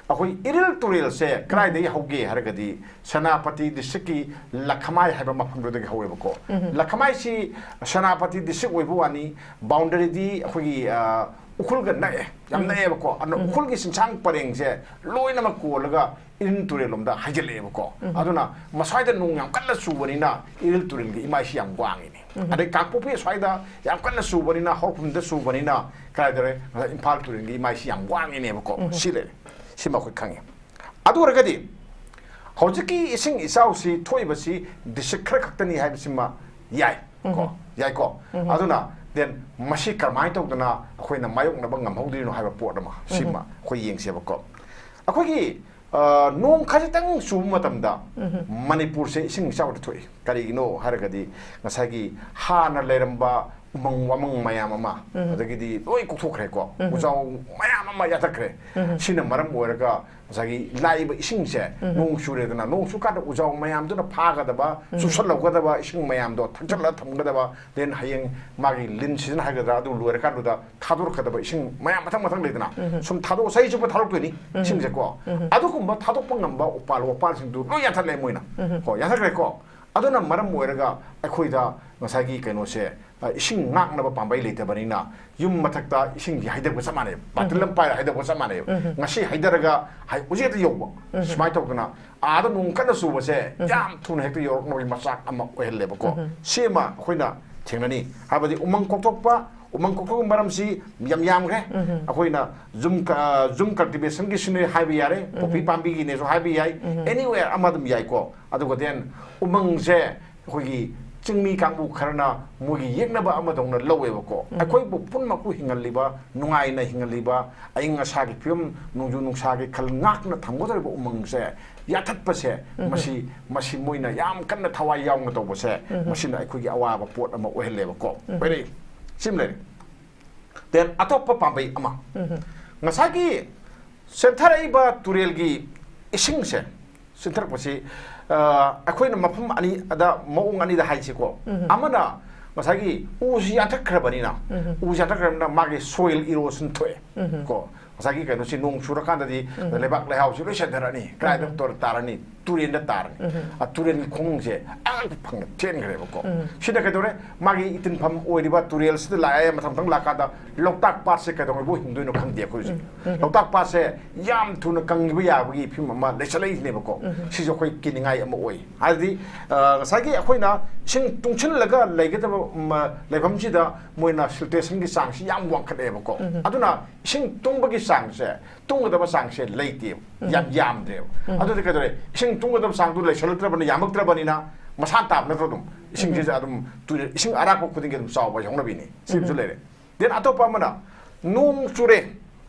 ꯑꯩꯈꯣꯏ ꯏꯔꯤꯜ ꯇꯨꯔꯦꯜꯁꯦ ꯀꯗꯥꯏꯗꯒꯤ ꯍꯧꯒꯦ ꯍꯥꯏꯔꯒꯗꯤ ꯁꯦꯅꯥꯄꯇꯤ district ꯀꯤ ꯂꯈꯃꯥꯏ ꯍꯥꯏꯕ ꯃꯐꯝꯗꯨꯗꯒꯤ ꯍꯧꯋꯦꯕꯀꯣ꯫ ꯎꯝ꯫ ꯂꯈꯃꯥꯏꯁꯤ ꯁꯦꯅꯥꯄꯇꯤ district ꯑꯣꯏꯕ ꯋꯥꯅꯤ, boundary ꯗꯤ ꯑꯩꯈꯣꯏꯒꯤ, ꯑ, ꯎꯈ꯭ꯔꯨꯜꯒ ꯅꯛꯑꯦ, ꯌꯥꯝ ꯎꯝ꯫ ꯅꯛꯑꯦꯕꯀꯣ꯫ ꯑꯗꯨꯅ ꯎꯝ꯫ ꯎꯈ꯭ꯔꯨꯜꯒꯤ ꯆꯤꯡꯁꯥꯡ ꯄꯔꯦꯡꯁꯦ ꯂꯣꯏꯅꯃꯛ ꯀꯣꯜꯂꯒ ꯏꯔꯤꯜ ꯇꯨꯔꯦꯜ ꯂꯣꯝꯗ ꯍꯩꯖꯤꯜꯂꯛꯑꯦꯕꯀꯣ꯫ ꯎꯝ꯫ ꯑꯗꯨꯅ ꯃꯁ꯭ꯋꯥꯏꯗ ꯅꯣꯡ ꯌꯥꯝ ꯀꯟꯅ ꯆꯨꯕꯅꯤꯅ ꯏꯔꯤꯜ ꯇꯨꯔꯦꯜꯒꯤ ꯏꯃꯥꯏꯁꯤ ꯌꯥꯝ ꯋꯥꯡꯉꯤꯅꯦ꯫ ꯎꯝ꯫ ꯑꯗꯩ ꯀꯥꯡꯄꯣꯛꯄꯤ ꯑꯁ꯭ꯋꯥꯏꯗ ꯌꯥꯝ ꯀꯟꯅ ꯆꯨꯕꯅꯤꯅ, ꯍꯧꯔꯛꯐꯝꯗ ꯆꯨꯕꯅꯤꯅ ꯀꯗꯥꯏꯗ ꯂꯩ? ꯏꯝꯐꯥꯜ ꯇꯨꯔꯦꯜꯒꯤ ꯏꯃꯥꯏꯁꯤ ꯌꯥꯝ ꯋꯥꯡꯉꯤꯅꯦꯕꯀꯣ꯫ ꯎꯝ꯫ ꯁꯤ ꯂꯩꯔꯦ꯫ ꯁꯤꯃ ꯑꯩꯈꯣꯏ ꯈꯪꯉꯤ꯫ ꯑꯗꯨ ꯑꯣꯏꯔꯒꯗꯤ ꯍꯧꯖꯤꯛꯀꯤ ꯏꯁꯤꯡ ꯏꯆꯥꯎꯁꯤ ꯊꯣꯛꯏꯕꯁꯤ district ꯈꯔ ꯈꯛꯇꯅꯤ ꯍꯥꯏꯕꯁꯤꯃ ꯌꯥꯏ ꯀꯣ? ꯎꯝ꯫ ꯌꯥꯏꯀꯣ? ꯎꯝ꯫ ꯑꯗꯨꯅ Then ꯃꯁꯤ ꯀꯔꯝꯍꯥꯏꯅ ꯇꯧꯗꯅ ꯑꯩꯈꯣꯏꯅ ꯃꯥꯌꯣꯛꯅꯕ ꯉꯝꯍꯧꯗꯣꯏꯅꯣ ꯍꯥꯏꯕ ꯄꯣꯠ ꯑꯃ, ꯁꯤꯃ ꯑꯩꯈꯣꯏ ꯌꯦꯡꯁꯦꯕꯀꯣ꯫ ꯑꯩꯈꯣꯏꯒꯤ, ꯑ, ꯅꯣꯡ ꯈꯖꯤꯛꯇꯪ ꯆꯨꯕ ꯃꯇꯝꯗ ꯃꯅꯤꯄꯨꯔꯁꯦ ꯏꯁꯤꯡ ꯏꯆꯥꯎꯗ ꯊꯣꯛꯏ꯫ ꯀꯔꯤꯒꯤꯅꯣ ꯍꯥꯏꯔꯒꯗꯤ ꯉꯁꯥꯏꯒꯤ ꯍꯥꯟꯅ ꯂꯩꯔꯝꯕ ꯎꯃꯪ ꯋꯥꯃꯪ ꯃꯌꯥꯝ ꯑꯃ, ꯑꯗꯒꯤꯗꯤ ꯂꯣꯏ ꯀꯣꯛꯊꯣꯛꯈ꯭ꯔꯦꯀꯣ꯫ ꯎꯖꯥꯎ ꯃꯌꯥꯝ ꯑꯃ ꯌꯥꯟꯊꯠꯈ꯭ꯔꯦ꯫ ꯁꯤꯅ ꯃꯔꯝ ꯑꯣꯏꯔꯒ ꯉꯁꯥꯏꯒꯤ ꯂꯥꯛꯏꯕ ꯏꯁꯤꯡꯁꯦ, ꯅꯣꯡ ꯆꯨꯔꯦꯗꯅ, ꯅꯣꯡ ꯆꯨꯀꯥꯟꯗ ꯎꯖꯥꯎ ꯃꯌꯥꯝꯗꯨꯅ ꯐꯥꯒꯗꯕ, ꯆꯨꯞꯁꯜꯍꯧꯒꯗꯕ ꯏꯁꯤꯡ ꯃꯌꯥꯝꯗꯣ ꯊꯛꯆꯜꯂ ꯊꯝꯒꯗꯕ, then ꯍꯌꯦꯡ ꯃꯥꯒꯤ ꯂꯤꯟ ꯁꯤꯖꯟ ꯍꯥꯏꯒꯗ꯭ꯔꯥ, ꯑꯗꯨ ꯂꯣꯏꯔꯀꯥꯟꯗꯨꯗ ꯊꯥꯗꯣꯔꯛꯀꯗꯕ ꯏꯁꯤꯡ ꯃꯌꯥꯝ ꯃꯊꯪ ꯃꯊꯪ ꯂꯩꯗꯅ, ꯁꯨꯝ ꯊꯥꯗꯣꯛꯑ ꯆꯍꯤ ꯆꯨꯞꯄ ꯊꯥꯗꯣꯛꯇꯣꯏꯅꯤ ꯏꯁꯤꯡꯁꯦꯀꯣ꯫ ꯑꯗꯨꯒꯨꯝꯕ ꯊꯥꯗꯣꯛꯄ ꯉꯝꯕ ꯎꯄꯥꯜ ꯋꯥꯄꯥꯜꯁꯤꯡꯗꯨ ꯂꯣꯏ ꯌꯥꯟꯊꯠꯂꯦ ꯃꯣꯏꯅ꯫ ꯀꯣ, ꯌꯥꯟꯊꯠꯈ꯭ꯔꯦꯀꯣ꯫ ꯑꯗꯨꯅ ꯃꯔꯝ ꯑꯣꯏꯔꯒ ꯑꯩꯈꯣꯏꯗ ꯉꯁꯥꯏꯒꯤ ꯀꯩꯅꯣꯁꯦ, ꯑ, ꯏꯁꯤꯡ ꯉꯥꯛꯅꯕ ꯄꯥꯝꯕꯩ ꯂꯩꯇꯕꯅꯤꯅ, ꯌꯨꯝ ꯃꯊꯛꯇ ꯏꯁꯤꯡꯒꯤ ꯍꯩꯗꯕꯒ ꯆꯞ ꯃꯥꯟꯅꯩ, ꯕꯥꯇꯤꯜ ꯑꯃ ꯄꯥꯏꯔ ꯍꯩꯗꯕꯒ ꯆꯞ ꯃꯥꯟꯅꯩꯕ꯫ ꯉꯁꯤ ꯍꯩꯗꯔꯒ ꯍꯥꯏ ꯍꯧꯖꯤꯛ ꯍꯦꯛꯇ ꯌꯧꯕ꯫ ꯁꯨꯃꯥꯏꯅ ꯇꯧꯗꯅ ꯑꯥꯗ ꯅꯣꯡ ꯀꯟꯅ ꯆꯨꯕꯁꯦ ꯌꯥꯝ ꯊꯨꯅ ꯍꯦꯛꯇ ꯌꯧꯔꯛꯅꯕꯒꯤ ꯃꯆꯥꯛ ꯑꯃ ꯑꯣꯏꯍꯜꯂꯦꯕꯀꯣ꯫ ꯁꯤ ꯑꯃ ꯑꯩꯈꯣꯏꯅ ꯊꯦꯡꯅꯅꯤ꯫ ꯍꯥꯏꯕꯗꯤ ꯎꯃꯪ ꯀꯣꯛꯊꯣꯛꯄ, ꯎꯃꯪ ꯀꯣꯛꯊꯣꯛꯄꯒꯤ ꯃꯔꯝꯁꯤ ꯌꯥꯝ ꯌꯥꯝꯈ꯭ꯔꯦ꯫ ꯑꯩꯈꯣꯏꯅ ꯖꯨꯝ ꯀ-, ꯖꯨꯝ ꯀꯜꯇꯤꯚꯦꯁꯟꯒꯤꯁꯨꯅꯦ ꯍꯥꯏꯕ ꯌꯥꯔꯦ, ꯄꯣꯄꯤ ꯄꯥꯝꯕꯤꯒꯤꯅꯦꯁꯨ ꯍꯥꯏꯕ ꯌꯥꯏ, anywhere ꯑꯃ ꯑꯗꯨꯝ ꯌꯥꯏꯀꯣ꯫ ꯑꯗꯨꯒ then ꯎꯃꯪꯁꯦ ꯑꯩꯈꯣꯏꯒꯤ ꯆꯤꯡꯃꯤ ꯀꯥꯡꯕꯨ ꯈꯔꯅ ꯃꯣꯏꯒꯤ ꯌꯦꯛꯅꯕ ꯑꯃꯗꯧꯅ ꯂꯧꯋꯦꯕꯀꯣ꯫ ꯑꯩꯈꯣꯏꯕꯨ ꯄꯨꯝꯅꯃꯛꯄꯨ ꯍꯤꯡꯍꯜꯂꯤꯕ, ꯅꯨꯡꯉꯥꯏꯅ ꯍꯤꯡꯍꯜꯂꯤꯕ, ꯑꯏꯪ ꯑꯁꯥꯒꯤ ꯐꯤꯕꯝ, ꯅꯣꯡꯖꯨ ꯅꯨꯡꯁꯥꯒꯤ ꯈꯜ ꯉꯥꯛꯅ ꯊꯝꯒꯗꯧꯔꯤꯕ ꯎꯃꯪꯁꯦ ꯌꯥꯊꯠꯄꯁꯦ, ꯃꯁꯤ, ꯃꯁꯤ ꯃꯣꯏꯅ ꯌꯥꯝ ꯀꯟꯅ ꯊꯋꯥꯏ ꯌꯥꯎꯅ ꯇꯧꯕꯁꯦ, ꯃꯁꯤꯅ ꯑꯩꯈꯣꯏꯒꯤ ꯑꯋꯥꯕ ꯄꯣꯠ ꯑꯃ ꯑꯣꯏꯍꯜꯂꯦꯕꯀꯣ꯫ ꯑꯣꯏꯔꯛꯏ꯫ ꯁꯤꯃ ꯂꯩꯔꯦ꯫ Then ꯑꯇꯣꯞꯄ ꯄꯥꯝꯕꯩ ꯑꯃ, ꯉꯁꯥꯏꯒꯤ ꯆꯦꯟꯊꯔꯛꯏꯕ ꯇꯨꯔꯦꯜꯒꯤ ꯏꯁꯤꯡꯁꯦ, ꯆꯦꯟꯊꯔꯛꯄꯁꯤ, ꯑ, ꯑꯩꯈꯣꯏꯅ ꯃꯐꯝ ꯑꯅꯤ, ꯑꯗ ꯃꯑꯣꯡ ꯑꯅꯤꯗ ꯍꯥꯏꯁꯤꯀꯣ꯫ ꯑꯃꯅ ꯉꯁꯥꯏꯒꯤ ꯎꯁꯤ ꯌꯥꯟꯊꯠꯈ꯭ꯔꯕꯅꯤꯅ, ꯎꯁꯤ ꯌꯥꯟꯊꯠꯈ꯭ꯔꯕꯅꯤꯅ ꯃꯥꯒꯤ soil erosion ꯊꯣꯛꯑꯦ꯫ ꯀꯣ, ꯉꯁꯥꯏꯒꯤ ꯀꯩꯅꯣꯁꯤ ꯅꯣꯡ ꯆꯨꯔꯀꯥꯟꯗꯗꯤ ꯂꯩꯕꯥꯛ ꯂꯩꯍꯥꯎꯁꯤ ꯂꯣꯏ ꯆꯦꯟꯊꯔꯛꯑꯅꯤ꯫ ꯀꯗꯥꯏꯗ ꯇꯧꯔ ꯇꯥꯔꯅꯤ? ꯇꯨꯔꯦꯟꯗ ꯇꯥꯔꯅꯤ꯫ ꯑ, ꯇꯨꯔꯦꯟꯒꯤ ꯈꯣꯡꯁꯦ ꯑꯉꯛꯄ ꯐꯪꯅ ꯆꯦꯟꯈ꯭ꯔꯦꯕꯀꯣ꯫ ꯁꯤꯗ ꯀꯩꯗꯧꯔꯦ? ꯃꯥꯒꯤ ꯏꯇꯤꯟꯐꯝ ꯑꯣꯏꯔꯤꯕ ꯇꯨꯔꯦꯜꯁꯤꯗ ꯂꯥꯛꯑꯦ, ꯃꯊꯪ ꯃꯊꯪ ꯂꯥꯛꯀꯥꯟꯗ ꯂꯣꯛꯇꯥꯛ ꯄꯥꯠꯁꯦ ꯀꯩꯗꯧꯉꯩꯕꯨ ꯍꯤꯡꯗꯣꯏꯅꯣ ꯈꯪꯗꯦ ꯑꯩꯈꯣꯏ ꯍꯧꯖꯤꯛ꯫ ꯂꯣꯛꯇꯥꯛ ꯄꯥꯠꯁꯦ ꯌꯥꯝ ꯊꯨꯅ ꯀꯪꯈꯤꯕ ꯌꯥꯕꯒꯤ ꯐꯤꯕꯝ ꯑꯃ ꯂꯩꯁꯜꯂꯛꯏꯅꯦꯕꯀꯣ꯫ ꯁꯤꯁꯨ ꯑꯩꯈꯣꯏ ꯀꯤꯅꯤꯡꯉꯥꯏ ꯑꯃ ꯑꯣꯏ꯫ ꯍꯥꯏꯕꯗꯤ, ꯑ, ꯉꯁꯥꯏꯒꯤ ꯑꯩꯈꯣꯏꯅ ꯏꯁꯤꯡ ꯇꯨꯡꯁꯤꯜꯂꯒ ꯂꯩꯒꯗꯕ, ꯃ, ꯂꯩꯐꯝꯁꯤꯗ ꯃꯣꯏꯅ siltationꯒꯤ ꯆꯥꯡꯁꯤ ꯌꯥꯝ ꯋꯥꯡꯈꯠꯂꯛꯑꯦꯕꯀꯣ꯫ ꯑꯗꯨꯅ ꯏꯁꯤꯡ ꯇꯨꯡꯕꯒꯤ ꯆꯥꯡꯁꯦ, ꯇꯨꯡꯒꯗꯕ ꯆꯥꯡꯁꯦ ꯂꯩꯇꯦꯕ, ꯌꯥꯝ ꯌꯥꯝꯗ꯭ꯔꯦꯕ꯫ ꯑꯗꯨꯗꯤ ꯀꯩꯗꯧꯔꯦ? ꯏꯁꯤꯡ ꯇꯨꯡꯒꯗꯕ ꯆꯥꯡꯗꯨ ꯂꯩꯁꯜꯂꯛꯇ꯭ꯔꯕꯅꯤꯅ, ꯌꯥꯝꯃꯛꯇ꯭ꯔꯕꯅꯤꯅ ꯃꯁꯥ ꯇꯥꯕ ꯅꯠꯇ꯭ꯔꯣ ꯑꯗꯨꯝ? ꯏꯁꯤꯡꯁꯤꯁꯨ ꯑꯗꯨꯝ ꯇꯨꯔꯦꯜ, ꯏꯁꯤꯡ ꯑꯔꯥꯛꯄ ꯈꯨꯗꯤꯡꯒꯤ ꯑꯗꯨꯝ ꯆꯥꯎꯕ ꯍꯧꯅꯕꯤꯅꯤ꯫ ꯁꯤꯃꯁꯨ ꯂꯩꯔꯦ꯫ Then ꯑꯇꯣꯞꯄ ꯑꯃꯅ, ꯅꯣꯡ ꯆꯨꯔꯦ,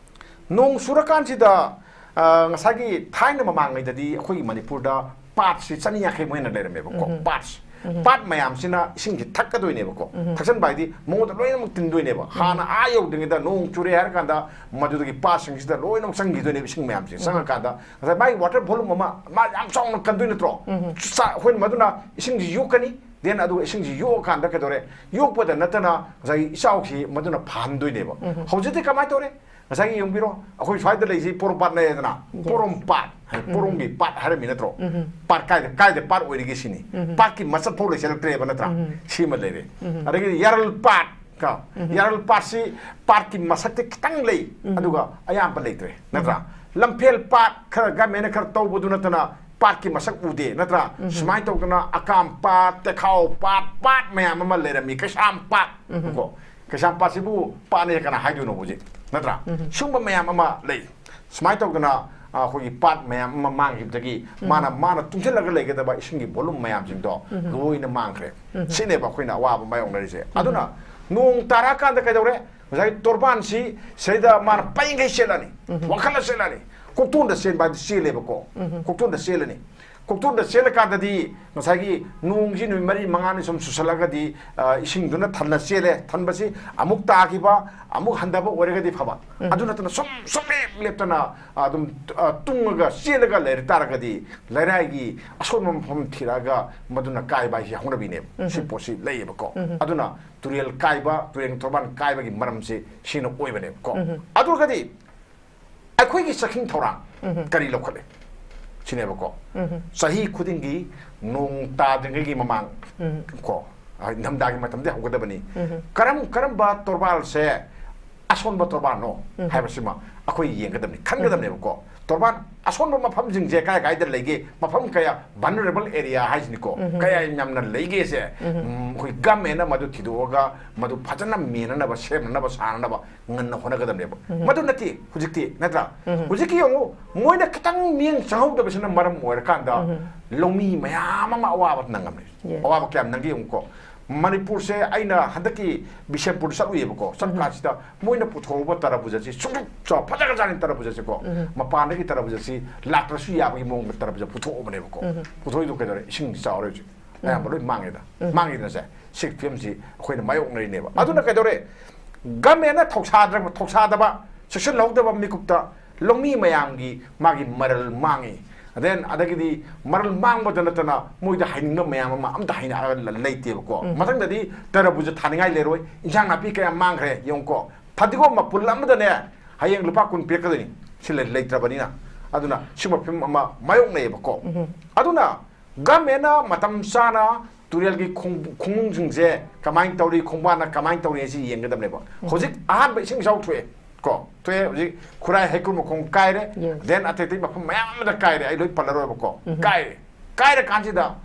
ꯅꯣꯡ ꯆꯨꯔꯀꯥꯟꯁꯤꯗ, ꯑ, ꯉꯁꯥꯏꯒꯤ ꯊꯥꯏꯅ ꯃꯃꯥꯡꯉꯩꯗꯗꯤ ꯑꯩꯈꯣꯏꯒꯤ ꯃꯅꯤꯄꯨꯔꯗ ꯄꯥꯠꯁꯤ ꯆꯅꯤ ꯌꯥꯡꯈꯩ ꯃꯨꯛ ꯍꯦꯟꯅ ꯂꯩꯔꯝꯃꯦꯕꯀꯣ꯫ ꯄꯥꯠꯁ ꯄꯥꯠ ꯃꯌꯥꯝꯁꯤꯅ ꯏꯁꯤꯡꯁꯤ ꯊꯛꯀꯗꯣꯏꯅꯦꯕꯀꯣ꯫ ꯊꯛꯆꯟꯕ ꯍꯥꯏꯗꯤ ꯃꯉꯣꯟꯗ ꯂꯣꯏꯅꯃꯛ ꯇꯤꯟꯗꯣꯏꯅꯦꯕ꯫ ꯍꯥꯟꯅ ꯑꯥ ꯌꯧꯗ꯭ꯔꯤꯉꯩꯗ ꯅꯣꯡ ꯆꯨꯔꯦ ꯍꯥꯏꯔ ꯀꯥꯟꯗ ꯃꯗꯨꯗꯒꯤ ꯄꯥꯠꯁꯤꯡꯁꯤꯗ ꯂꯣꯏꯅꯃꯛ ꯆꯪꯈꯤꯗꯣꯏꯅꯦꯕ ꯏꯁꯤꯡ ꯃꯌꯥꯝꯁꯦ꯫ ꯆꯪꯉꯀꯥꯟꯗ ꯉꯁꯥꯏ ꯃꯥꯒꯤ water volume ꯑꯃ ꯃꯥ ꯌꯥꯝ ꯆꯥꯎꯅ ꯀꯟꯗꯣꯏ ꯅꯠꯇ꯭ꯔꯣ? ꯆꯥ-, ꯑꯩꯈꯣꯏꯅ ꯃꯗꯨꯅ ꯏꯁꯤꯡꯁꯤ ꯌꯣꯛꯀꯅꯤ꯫ Then ꯑꯗꯨꯒ ꯏꯁꯤꯡꯁꯤ ꯌꯣꯛꯑꯀꯥꯟꯗ ꯀꯩꯗꯧꯔꯦ? ꯌꯣꯛꯄꯗ ꯅꯠꯇꯅ ꯉꯁꯥꯏꯒꯤ ꯏꯆꯥꯎꯁꯤ ꯃꯗꯨꯅ ꯐꯍꯟꯗꯣꯏꯅꯦꯕ꯫ ꯍꯧꯖꯤꯛꯇꯤ ꯀꯃꯥꯏꯅ ꯇꯧꯔꯦ? ꯉꯁꯥꯏꯒꯤ ꯌꯦꯡꯕꯤꯔꯣ, ꯑꯩꯈꯣꯏ ꯁ꯭ꯋꯥꯏꯗ ꯂꯩꯁꯤ ꯄꯣꯔꯣꯝꯄꯥꯠ ꯅꯛꯑꯦꯗꯅ꯫ ꯄꯣꯔꯣꯝꯄꯥꯠ ꯍꯥꯏ, ꯄꯣꯔꯣꯝꯒꯤ ꯄꯥꯠ ꯍꯥꯏꯔꯝꯃꯤ ꯅꯠꯇ꯭ꯔꯣ? ꯄꯥꯠ ꯀꯥꯏꯗ, ꯀꯥꯏꯗ ꯄꯥꯠ ꯑꯣꯏꯔꯤꯒꯦ ꯁꯤꯅꯤ꯫ ꯄꯥꯠꯀꯤ ꯃꯁꯛ ꯐꯥꯎ ꯂꯩꯁꯤꯜꯂꯛꯇ꯭ꯔꯦꯕ ꯅꯠꯇ꯭ꯔꯥ? ꯁꯤꯃ ꯂꯩꯔꯦ꯫ ꯑꯗꯒꯤꯗꯤ ꯌꯥꯔꯜ ꯄꯥꯠ ꯀꯣ, ꯌꯥꯔꯜ ꯄꯥꯠꯁꯤ ꯄꯥꯠꯀꯤ ꯃꯁꯛꯇꯤ ꯈꯤꯇꯪ ꯂꯩ, ꯑꯗꯨꯒ ꯑꯌꯥꯝꯕ ꯂꯩꯇ꯭ꯔꯦ ꯅꯠꯇ꯭ꯔꯥ? ꯂꯝꯐꯦꯜ ꯄꯥꯠ ꯈꯔ ꯒꯃꯦꯟꯅ ꯈꯔ ꯇꯧꯕꯗꯨ ꯅꯠꯇꯅ ꯄꯥꯠꯀꯤ ꯃꯁꯛ ꯎꯗꯦ ꯅꯠꯇ꯭ꯔꯥ? ꯁꯨꯃꯥꯏꯅ ꯇꯧꯗꯅ ꯑꯀꯥꯝ ꯄꯥꯠ, ꯇꯦꯈꯥꯎ ꯄꯥꯠ, ꯄꯥꯠ ꯃꯌꯥꯝ ꯑꯃ ꯂꯩꯔꯝꯃꯤ꯫ ꯀꯩꯁꯥꯝ ꯄꯥꯠ ꯀꯣ, ꯀꯩꯁꯥꯝ ꯄꯥꯠꯁꯤꯕꯨ ꯄꯥꯠꯅꯦ ꯀꯅꯥ ꯍꯥꯏꯗꯣꯏꯅꯣ ꯍꯧꯖꯤꯛ ꯅꯠꯇ꯭ꯔꯥ? ꯁꯤꯒꯨꯝꯕ ꯃꯌꯥꯝ ꯑꯃ ꯂꯩ꯫ ꯁꯨꯃꯥꯏꯅ ꯇꯧꯗꯅ, ꯑ, ꯑꯩꯈꯣꯏꯒꯤ ꯄꯥꯠ ꯃꯌꯥꯝ ꯑꯃ ꯃꯥꯡꯈꯤꯕꯗꯒꯤ ꯃꯥꯅ, ꯃꯥꯅ ꯇꯨꯡꯁꯤꯜꯂꯒ ꯂꯩꯒꯗꯕ ꯏꯁꯤꯡꯒꯤ volume ꯃꯌꯥꯝꯁꯤꯡꯗꯣ ꯂꯣꯏꯅ ꯃꯥꯡꯈ꯭ꯔꯦ꯫ ꯁꯤꯅꯦꯕ ꯑꯩꯈꯣꯏꯅ ꯑꯋꯥꯕ ꯃꯥꯌꯣꯛꯅꯔꯤꯁꯦ꯫ ꯑꯗꯨꯅ ꯅꯣꯡ ꯇꯥꯔꯛꯑꯀꯥꯟꯗ ꯀꯩꯗꯧꯔꯦ? ꯉꯁꯥꯏꯒꯤ ꯇꯣꯔꯕꯥꯟꯁꯤ ꯁꯤꯗ ꯃꯥꯅ ꯄꯩꯉꯩ ꯆꯦꯜꯂꯅꯤ, ꯋꯥꯡꯈꯠꯂ ꯆꯦꯜꯂꯅꯤ꯫ ꯀꯣꯛꯇꯣꯟꯗ ꯆꯦꯟꯕ ꯍꯥꯏꯗꯤ ꯆꯦꯜꯂꯦꯕꯀꯣ꯫ ꯀꯣꯛꯇꯣꯟꯗ ꯆꯦꯜꯂꯅꯤ꯫ ꯀꯣꯛꯇꯣꯟꯗ ꯆꯦꯜꯂꯀꯥꯟꯗꯗꯤ ꯉꯁꯥꯏꯒꯤ ꯅꯣꯡꯁꯤ ꯅꯨꯃꯤꯠ ꯃꯔꯤ ꯃꯉꯥꯅꯤ ꯁꯨꯝ ꯆꯨꯁꯜꯂꯒꯗꯤ, ꯑ, ꯏꯁꯤꯡꯗꯨꯅ ꯊꯟꯅ ꯆꯦꯜꯂꯦ꯫ ꯊꯟꯕꯁꯤ ꯑꯃꯨꯛ ꯇꯥꯈꯤꯕ, ꯑꯃꯨꯛ ꯍꯟꯊꯕ ꯑꯣꯏꯔꯒꯗꯤ ꯐꯕ꯫ ꯑꯗꯨ ꯅꯠꯇꯅ ꯁꯨꯝ ꯁꯨꯡꯂꯦꯞ ꯂꯦꯞꯇꯅ ꯑꯗꯨꯝ, ꯑ, ꯇꯨꯡꯉꯒ ꯆꯦꯜꯂꯒ ꯂꯩꯔ ꯇꯥꯔꯒꯗꯤ ꯂꯩꯔꯥꯏꯒꯤ ꯑꯁꯣꯟꯕ ꯃꯐꯝ ꯊꯤꯔꯛꯑꯒ ꯃꯗꯨꯅ ꯀꯥꯏꯕ ꯍꯥꯏꯁꯤ ꯍꯧꯅꯕꯤꯅꯦꯕ꯫ ꯁꯤ ꯄꯣꯠꯁꯤ ꯂꯩꯌꯦꯕꯀꯣ꯫ ꯑꯗꯨꯅ ꯇꯨꯔꯦꯜ ꯀꯥꯏꯕ, ꯇꯨꯔꯦꯜ ꯇꯣꯔꯕꯥꯟ ꯀꯥꯏꯕꯒꯤ ꯃꯔꯝꯁꯦ ꯁꯤꯅ ꯑꯣꯏꯕꯅꯦꯕꯀꯣ꯫ ꯑꯗꯨꯒꯗꯤ ꯑꯩꯈꯣꯏꯒꯤ ꯆꯥꯛꯈꯤꯡ ꯊꯧꯔꯥꯡ ꯀꯔꯤ ꯂꯧꯈꯠꯂꯤ? ꯁꯤꯅꯦꯕꯀꯣ꯫ ꯆꯍꯤ ꯈꯨꯗꯤꯡꯒꯤ ꯅꯣꯡ ꯇꯥꯗ꯭ꯔꯤꯉꯩꯒꯤ ꯃꯃꯥꯡ ꯀꯣ, ꯅꯤꯡꯊꯝꯊꯥꯒꯤ ꯃꯇꯝꯗꯤ ꯍꯧꯒꯗꯕꯅꯤ꯫ ꯀꯔꯝ, ꯀꯔꯝꯕ ꯇꯣꯔꯕꯥꯜꯁꯦ ꯑꯁꯣꯟꯕ ꯇꯣꯔꯕꯥꯜꯅꯣ ꯍꯥꯏꯕꯁꯤꯃ ꯑꯩꯈꯣꯏ ꯌꯦꯡꯒꯗꯕꯅꯤ, ꯈꯟꯒꯗꯕꯅꯦꯕꯀꯣ꯫ ꯇꯣꯔꯕꯥꯜ ꯑꯁꯣꯟꯕ ꯃꯐꯝꯁꯤꯡꯁꯦ ꯀꯥꯏ ꯀꯥꯏꯗ ꯂꯩꯒꯦ, ꯃꯐꯝ ꯀꯌꯥ vulnerable area ꯍꯥꯏꯁꯤꯅꯤꯀꯣ, ꯀꯌꯥ ꯌꯥꯝꯅ ꯂꯩꯒꯦꯁꯦ, ꯎꯝ, ꯑꯩꯈꯣꯏ ꯒꯃꯦꯟꯅ ꯃꯗꯨ ꯊꯤꯗꯣꯛꯑꯒ ꯃꯗꯨ ꯐꯖꯅ ꯃꯦꯟꯅꯅꯕ, ꯁꯦꯝꯅꯅꯕ, ꯁꯥꯅꯅꯕ ꯉꯟꯅ ꯍꯣꯠꯅꯒꯗꯕꯅꯦꯕ꯫ ꯃꯗꯨ ꯅꯠꯇꯦ ꯍꯧꯖꯤꯛꯇꯤ, ꯅꯠꯇ꯭ꯔꯥ? ꯍꯧꯖꯤꯛꯀꯤ ꯌꯦꯡꯉꯨ, ꯃꯣꯏꯅ ꯈꯤꯇꯪ ꯃꯤꯠꯌꯦꯡ ꯆꯪꯍꯧꯗꯕꯁꯤꯅ ꯃꯔꯝ ꯑꯣꯏꯔꯀꯥꯟꯗ ꯂꯧꯃꯤ ꯃꯌꯥꯝ ꯑꯃ ꯑꯋꯥꯕ ꯅꯪꯉꯝꯅꯤ꯫ Yes. ꯑꯋꯥꯕ ꯀꯌꯥꯝ ꯅꯪꯒꯦ ꯌꯦꯡꯉꯨꯀꯣ꯫ ꯃꯅꯤꯄꯨꯔꯁꯦ ꯑꯩꯅ ꯍꯟꯗꯛꯀꯤ ꯕꯤꯁꯦꯝꯄꯨꯔꯗ ꯆꯠꯂꯨꯏꯌꯦꯕꯀꯣ꯫ ꯆꯠꯄ ꯀꯥꯟꯁꯤꯗ ꯃꯣꯏꯅ ꯄꯨꯊꯣꯛꯍꯧꯕ ꯇꯔꯕꯨꯖꯁꯤ ꯁꯨꯡꯆꯥꯎ ꯆꯥꯎ, ꯐꯖꯈ꯭ꯔꯖꯥꯠꯅꯤ ꯇꯔꯕꯨꯖꯁꯤꯀꯣ꯫ ꯃꯄꯥꯟꯗꯒꯤ ꯇꯔꯕꯨꯖꯁꯤ ꯂꯥꯛꯇ꯭ꯔꯁꯨ ꯌꯥꯕꯒꯤ ꯃꯑꯣꯡꯗ ꯇꯔꯕꯨꯖ ꯄꯨꯊꯣꯛꯑꯕꯅꯦꯕꯀꯣ꯫ ꯄꯨꯊꯣꯛꯏꯗꯣ ꯀꯩꯗꯧꯔꯦ? ꯏꯁꯤꯡ ꯆꯥꯎꯔꯦ ꯍꯧꯖꯤꯛ꯫ ꯑꯌꯥꯝꯕ ꯂꯣꯏ ꯃꯥꯡꯉꯦꯗ꯫ ꯃꯥꯡꯉꯤꯗꯅꯁꯦ꯫ ꯁꯤ ꯐꯤꯕꯝꯁꯤ ꯑꯩꯈꯣꯏꯅ ꯃꯥꯌꯣꯛꯅꯔꯤꯅꯦꯕ꯫ ꯑꯗꯨꯅ ꯀꯩꯗꯧꯔꯦ? ꯒꯃꯦꯟꯅ ꯊꯧꯁꯥꯗ꯭ꯔꯕ, ꯊꯧꯁꯥꯗꯕ, ꯆꯦꯛꯁꯤꯜꯍꯧꯗꯕ ꯃꯤꯀꯨꯞꯇ ꯂꯧꯃꯤ ꯃꯌꯥꯝꯒꯤ ꯃꯥꯒꯤ ꯃꯔꯜ ꯃꯥꯡꯉꯤ꯫ Then ꯑꯗꯒꯤꯗꯤ ꯃꯔꯜ ꯃꯥꯡꯕꯗ ꯅꯠꯇꯅ ꯃꯣꯏꯗ ꯍꯥꯏꯅꯤꯡꯕ ꯃꯌꯥꯝ ꯑꯃ ꯑꯝꯇ ꯍꯥꯏꯅ ꯂꯩꯇꯦꯕꯀꯣ꯫ ꯃꯊꯪꯗꯗꯤ ꯇꯔꯕꯨꯖ ꯊꯥꯅꯤꯡꯉꯥꯏ ꯂꯩꯔꯣꯏ, ꯏꯟꯁꯥꯡ ꯅꯥꯄꯤ ꯀꯌꯥ ꯃꯥꯡꯈ꯭ꯔꯦ ꯌꯦꯡꯉꯨꯀꯣ꯫ ꯐꯗꯤꯒꯣꯝ ꯃꯄꯨꯜ ꯑꯃꯗꯅꯦ ꯍꯌꯦꯡ ꯂꯨꯄꯥ ꯀꯨꯟ ꯄꯤꯔꯛꯀꯗꯣꯏꯅꯤ, ꯁꯤ ꯂꯩ-, ꯂꯩꯇ꯭ꯔꯕꯅꯤꯅ꯫ ꯑꯗꯨꯅ ꯁꯤꯒꯨꯝꯕ ꯐꯤꯕꯝ ꯑꯃ ꯃꯥꯌꯣꯛꯅꯩꯌꯦꯕꯀꯣ꯫ ꯑꯗꯨꯅ ꯒꯃꯦꯟꯅ ꯃꯇꯝ ꯆꯥꯅ ꯇꯨꯔꯦꯜꯒꯤ ꯈꯣꯡ-, ꯈꯣꯡꯅꯨꯡꯁꯤꯡꯁꯦ ꯀꯃꯥꯏꯅ ꯇꯧꯔꯤ, ꯈꯣꯡꯕꯥꯟꯅ ꯀꯃꯥꯏꯅ ꯇꯧꯔꯤ ꯍꯥꯏꯁꯤ ꯌꯦꯡꯒꯗꯕꯅꯦꯕ꯫ ꯍꯧꯖꯤꯛ ꯑꯍꯥꯟꯕ ꯏꯁꯤꯡ ꯏꯆꯥꯎ ꯊꯣꯛꯑꯦ ꯀꯣ, ꯊꯣꯛꯑꯦ꯫ ꯍꯧꯖꯤꯛ ꯈꯨꯔꯥꯏ ꯍꯩꯀ꯭ꯔꯨ ꯃꯈꯣꯡ ꯀꯥꯏꯔꯦ꯫ Yes. Then ꯑꯇꯩ ꯑꯇꯩ ꯃꯐꯝ ꯃꯌꯥꯝ ꯑꯃꯗ ꯀꯥꯏꯔꯦ, ꯑꯩ ꯂꯣꯏ ꯄꯜꯂꯔꯣꯏꯕꯀꯣ꯫ ꯀꯥꯏꯔꯦ꯫ ꯀꯥꯏꯔ ꯀꯥꯟꯁꯤꯗ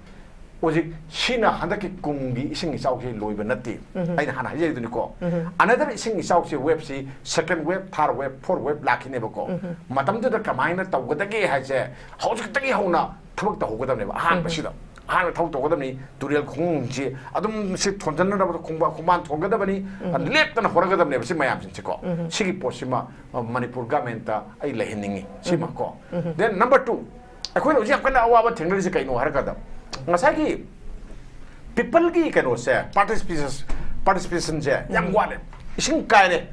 ꯍꯧꯖꯤꯛ ꯁꯤꯅ ꯍꯟꯗꯛꯀꯤ ꯀꯨꯝꯒꯤ ꯏꯁꯤꯡ ꯏꯆꯥꯎꯁꯤ ꯂꯣꯏꯕ ꯅꯠꯇꯦ꯫ ꯑꯩꯅ ꯍꯥꯟꯅ ꯍꯥꯏꯖꯔꯤꯗꯨꯅꯤꯀꯣ꯫ Another ꯏꯁꯤꯡ ꯏꯆꯥꯎꯁꯤ, wave ꯁꯤ second wave, third wave, fourth wave ꯂꯥꯛꯈꯤꯅꯦꯕꯀꯣ꯫ ꯃꯇꯝꯗꯨꯗ ꯀꯃꯥꯏꯅ ꯇꯧꯒꯗꯒꯦ ꯍꯥꯏꯁꯦ ꯍꯧꯖꯤꯛꯇꯒꯤ ꯍꯧꯅ ꯊꯕꯛ ꯇꯧꯍꯧꯒꯗꯕꯅꯦꯕ꯫ ꯑꯍꯥꯟꯕꯁꯤꯗ ꯑꯍꯥꯟꯕ ꯊꯕꯛ ꯇꯧꯒꯗꯕꯅꯤ꯫ ꯇꯨꯔꯦꯜ ꯈꯣꯡꯅꯨꯡꯁꯤ ꯑꯗꯨꯝ ꯁꯤ ꯊꯣꯟꯖꯟꯅꯅꯕ ꯈꯣꯡꯕꯥ-, ꯈꯣꯡꯕꯥꯟ ꯊꯣꯟꯒꯗꯕꯅꯤ꯫ ꯂꯦꯞꯇꯅ ꯍꯣꯠꯅꯒꯗꯕꯅꯦꯕ ꯁꯤ ꯃꯌꯥꯝꯁꯤꯡꯁꯤꯀꯣ꯫ ꯁꯤꯒꯤ ꯄꯣꯠꯁꯤꯃ, ꯑ, ꯃꯅꯤꯄꯨꯔ ꯒꯃꯦꯟꯇ ꯑꯩ ꯂꯩꯍꯟꯅꯤꯡꯉꯤ ꯁꯤꯃ ꯀꯣ꯫ Then number two, ꯑꯩꯈꯣꯏꯅ ꯍꯧꯖꯤꯛ ꯌꯥꯝ ꯀꯟꯅ ꯑꯋꯥꯕ ꯊꯦꯡꯅꯔꯤꯁꯦ ꯀꯩꯅꯣ ꯍꯥꯏꯔꯀꯥꯟꯗ, ꯉꯁꯥꯏꯒꯤ peopleꯒꯤ ꯀꯩꯅꯣꯁꯦ, participation, participationꯁꯦ ꯌꯥꯝ ꯋꯥꯠꯂꯦ꯫ ꯏꯁꯤꯡ ꯀꯥꯏꯔꯦ,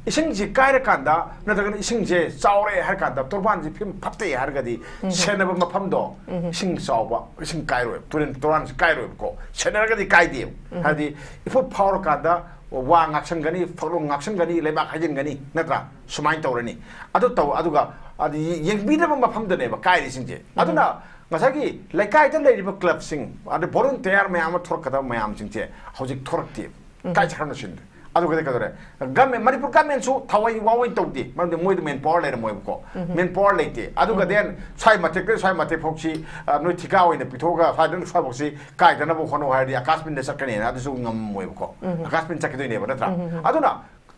ꯏꯁꯤꯡꯁꯤ ꯀꯥꯏꯔꯀꯥꯟꯗ, ꯅꯠꯇ꯭ꯔꯒꯅ ꯏꯁꯤꯡꯁꯦ ꯆꯥꯎꯔꯦ ꯍꯥꯏꯔ ꯀꯥꯟꯗ, ꯇꯣꯔꯕꯥꯟꯁꯤ ꯐꯤꯕꯝ ꯐꯠꯇꯦ ꯍꯥꯏꯔꯒꯗꯤ, ꯁꯦꯟꯅꯕ ꯃꯐꯝꯗꯣ ꯏꯁꯤꯡ ꯆꯥꯎꯕ, ꯏꯁꯤꯡ ꯀꯥꯏꯔꯣꯏ, ꯇꯨꯔꯦꯟ ꯇꯣꯔꯕꯥꯟꯁꯤ ꯀꯥꯏꯔꯣꯏꯕꯀꯣ꯫ ꯁꯦꯟꯅꯔꯒꯗꯤ ꯀꯥꯏꯗꯦꯕ꯫ ꯍꯥꯏꯗꯤ ꯏꯐꯨꯠ ꯐꯥꯎꯔꯀꯥꯟꯗ ꯋꯥ ꯉꯥꯛꯁꯟꯒꯅꯤ, ꯐꯛꯂꯣꯡ ꯉꯥꯛꯁꯟꯒꯅꯤ, ꯂꯩꯕꯥꯛ ꯍꯩꯖꯤꯟꯒꯅꯤ, ꯅꯠꯇ꯭ꯔꯥ? ꯁꯨꯃꯥꯏꯅ ꯇꯧꯔꯅꯤ꯫ ꯑꯗꯨ ꯇꯧ-, ꯑꯗꯨꯒ ꯑꯗꯨ ꯌꯦ-, ꯌꯦꯡꯕꯤꯅꯕ ꯃꯐꯝꯗꯅꯦꯕ ꯀꯥꯏꯔꯤꯁꯤꯡꯁꯦ꯫ ꯑꯗꯨꯅ ꯉꯁꯥꯏꯒꯤ ꯂꯩꯀꯥꯏꯗ ꯂꯩꯔꯤꯕ clubꯁꯤꯡ, ꯑꯗꯩ volunteer ꯃꯌꯥꯝ ꯑꯃ ꯊꯣꯔꯛꯀꯗꯕ ꯃꯌꯥꯝꯁꯤꯡꯁꯦ ꯍꯧꯖꯤꯛ ꯊꯣꯔꯛꯇꯦꯕ꯫ ꯀꯥꯏ ꯆꯠꯈ꯭ꯔꯕꯅꯣ ꯁꯤꯅꯤ꯫ ꯑꯗꯨꯒꯗꯤ ꯀꯩꯗꯧꯔꯦ? ꯒꯃꯦꯟ, ꯃꯅꯤꯄꯨꯔ ꯒꯃꯦꯟꯁꯨ ꯊꯋꯥꯏ ꯋꯥꯋꯣꯏ ꯇꯧꯗꯦ, ꯃꯔꯝꯗꯤ ꯃꯣꯏꯗ ꯃꯦꯟ ꯄꯋꯥꯔ ꯂꯩꯔꯝꯃꯣꯏꯕꯀꯣ꯫ ꯃꯦꯟ ꯄꯋꯥꯔ ꯂꯩꯇꯦ꯫ ꯑꯗꯨꯒ ꯗꯦꯟ ꯁ꯭ꯋꯥꯏ ꯃꯇꯦꯛꯇ, ꯁ꯭ꯋꯥꯏ ꯃꯇꯦꯛ ꯐꯥꯎꯁꯤ, ꯑ, ꯅꯣꯏ ꯊꯤꯀꯥ ꯑꯣꯏꯅ ꯄꯤꯊꯣꯛꯑꯒ ꯁ꯭ꯋꯥꯏꯗ ꯁ꯭ꯋꯥꯏꯐꯥꯎꯁꯤ ꯀꯥꯏꯗꯅꯕ ꯍꯣꯠꯅꯧ ꯍꯥꯏꯔꯗꯤ ꯑꯀꯥꯁꯃꯤꯟꯗ ꯆꯠꯀꯅꯤꯅ ꯑꯗꯨꯁꯨ ꯉꯝꯃꯣꯏꯕꯀꯣ꯫ ꯑꯀꯥꯁꯃꯤꯟ ꯆꯠꯈꯤꯗꯣꯏꯅꯦꯕ, ꯅꯠꯇ꯭ꯔꯥ? ꯑꯗꯨꯅ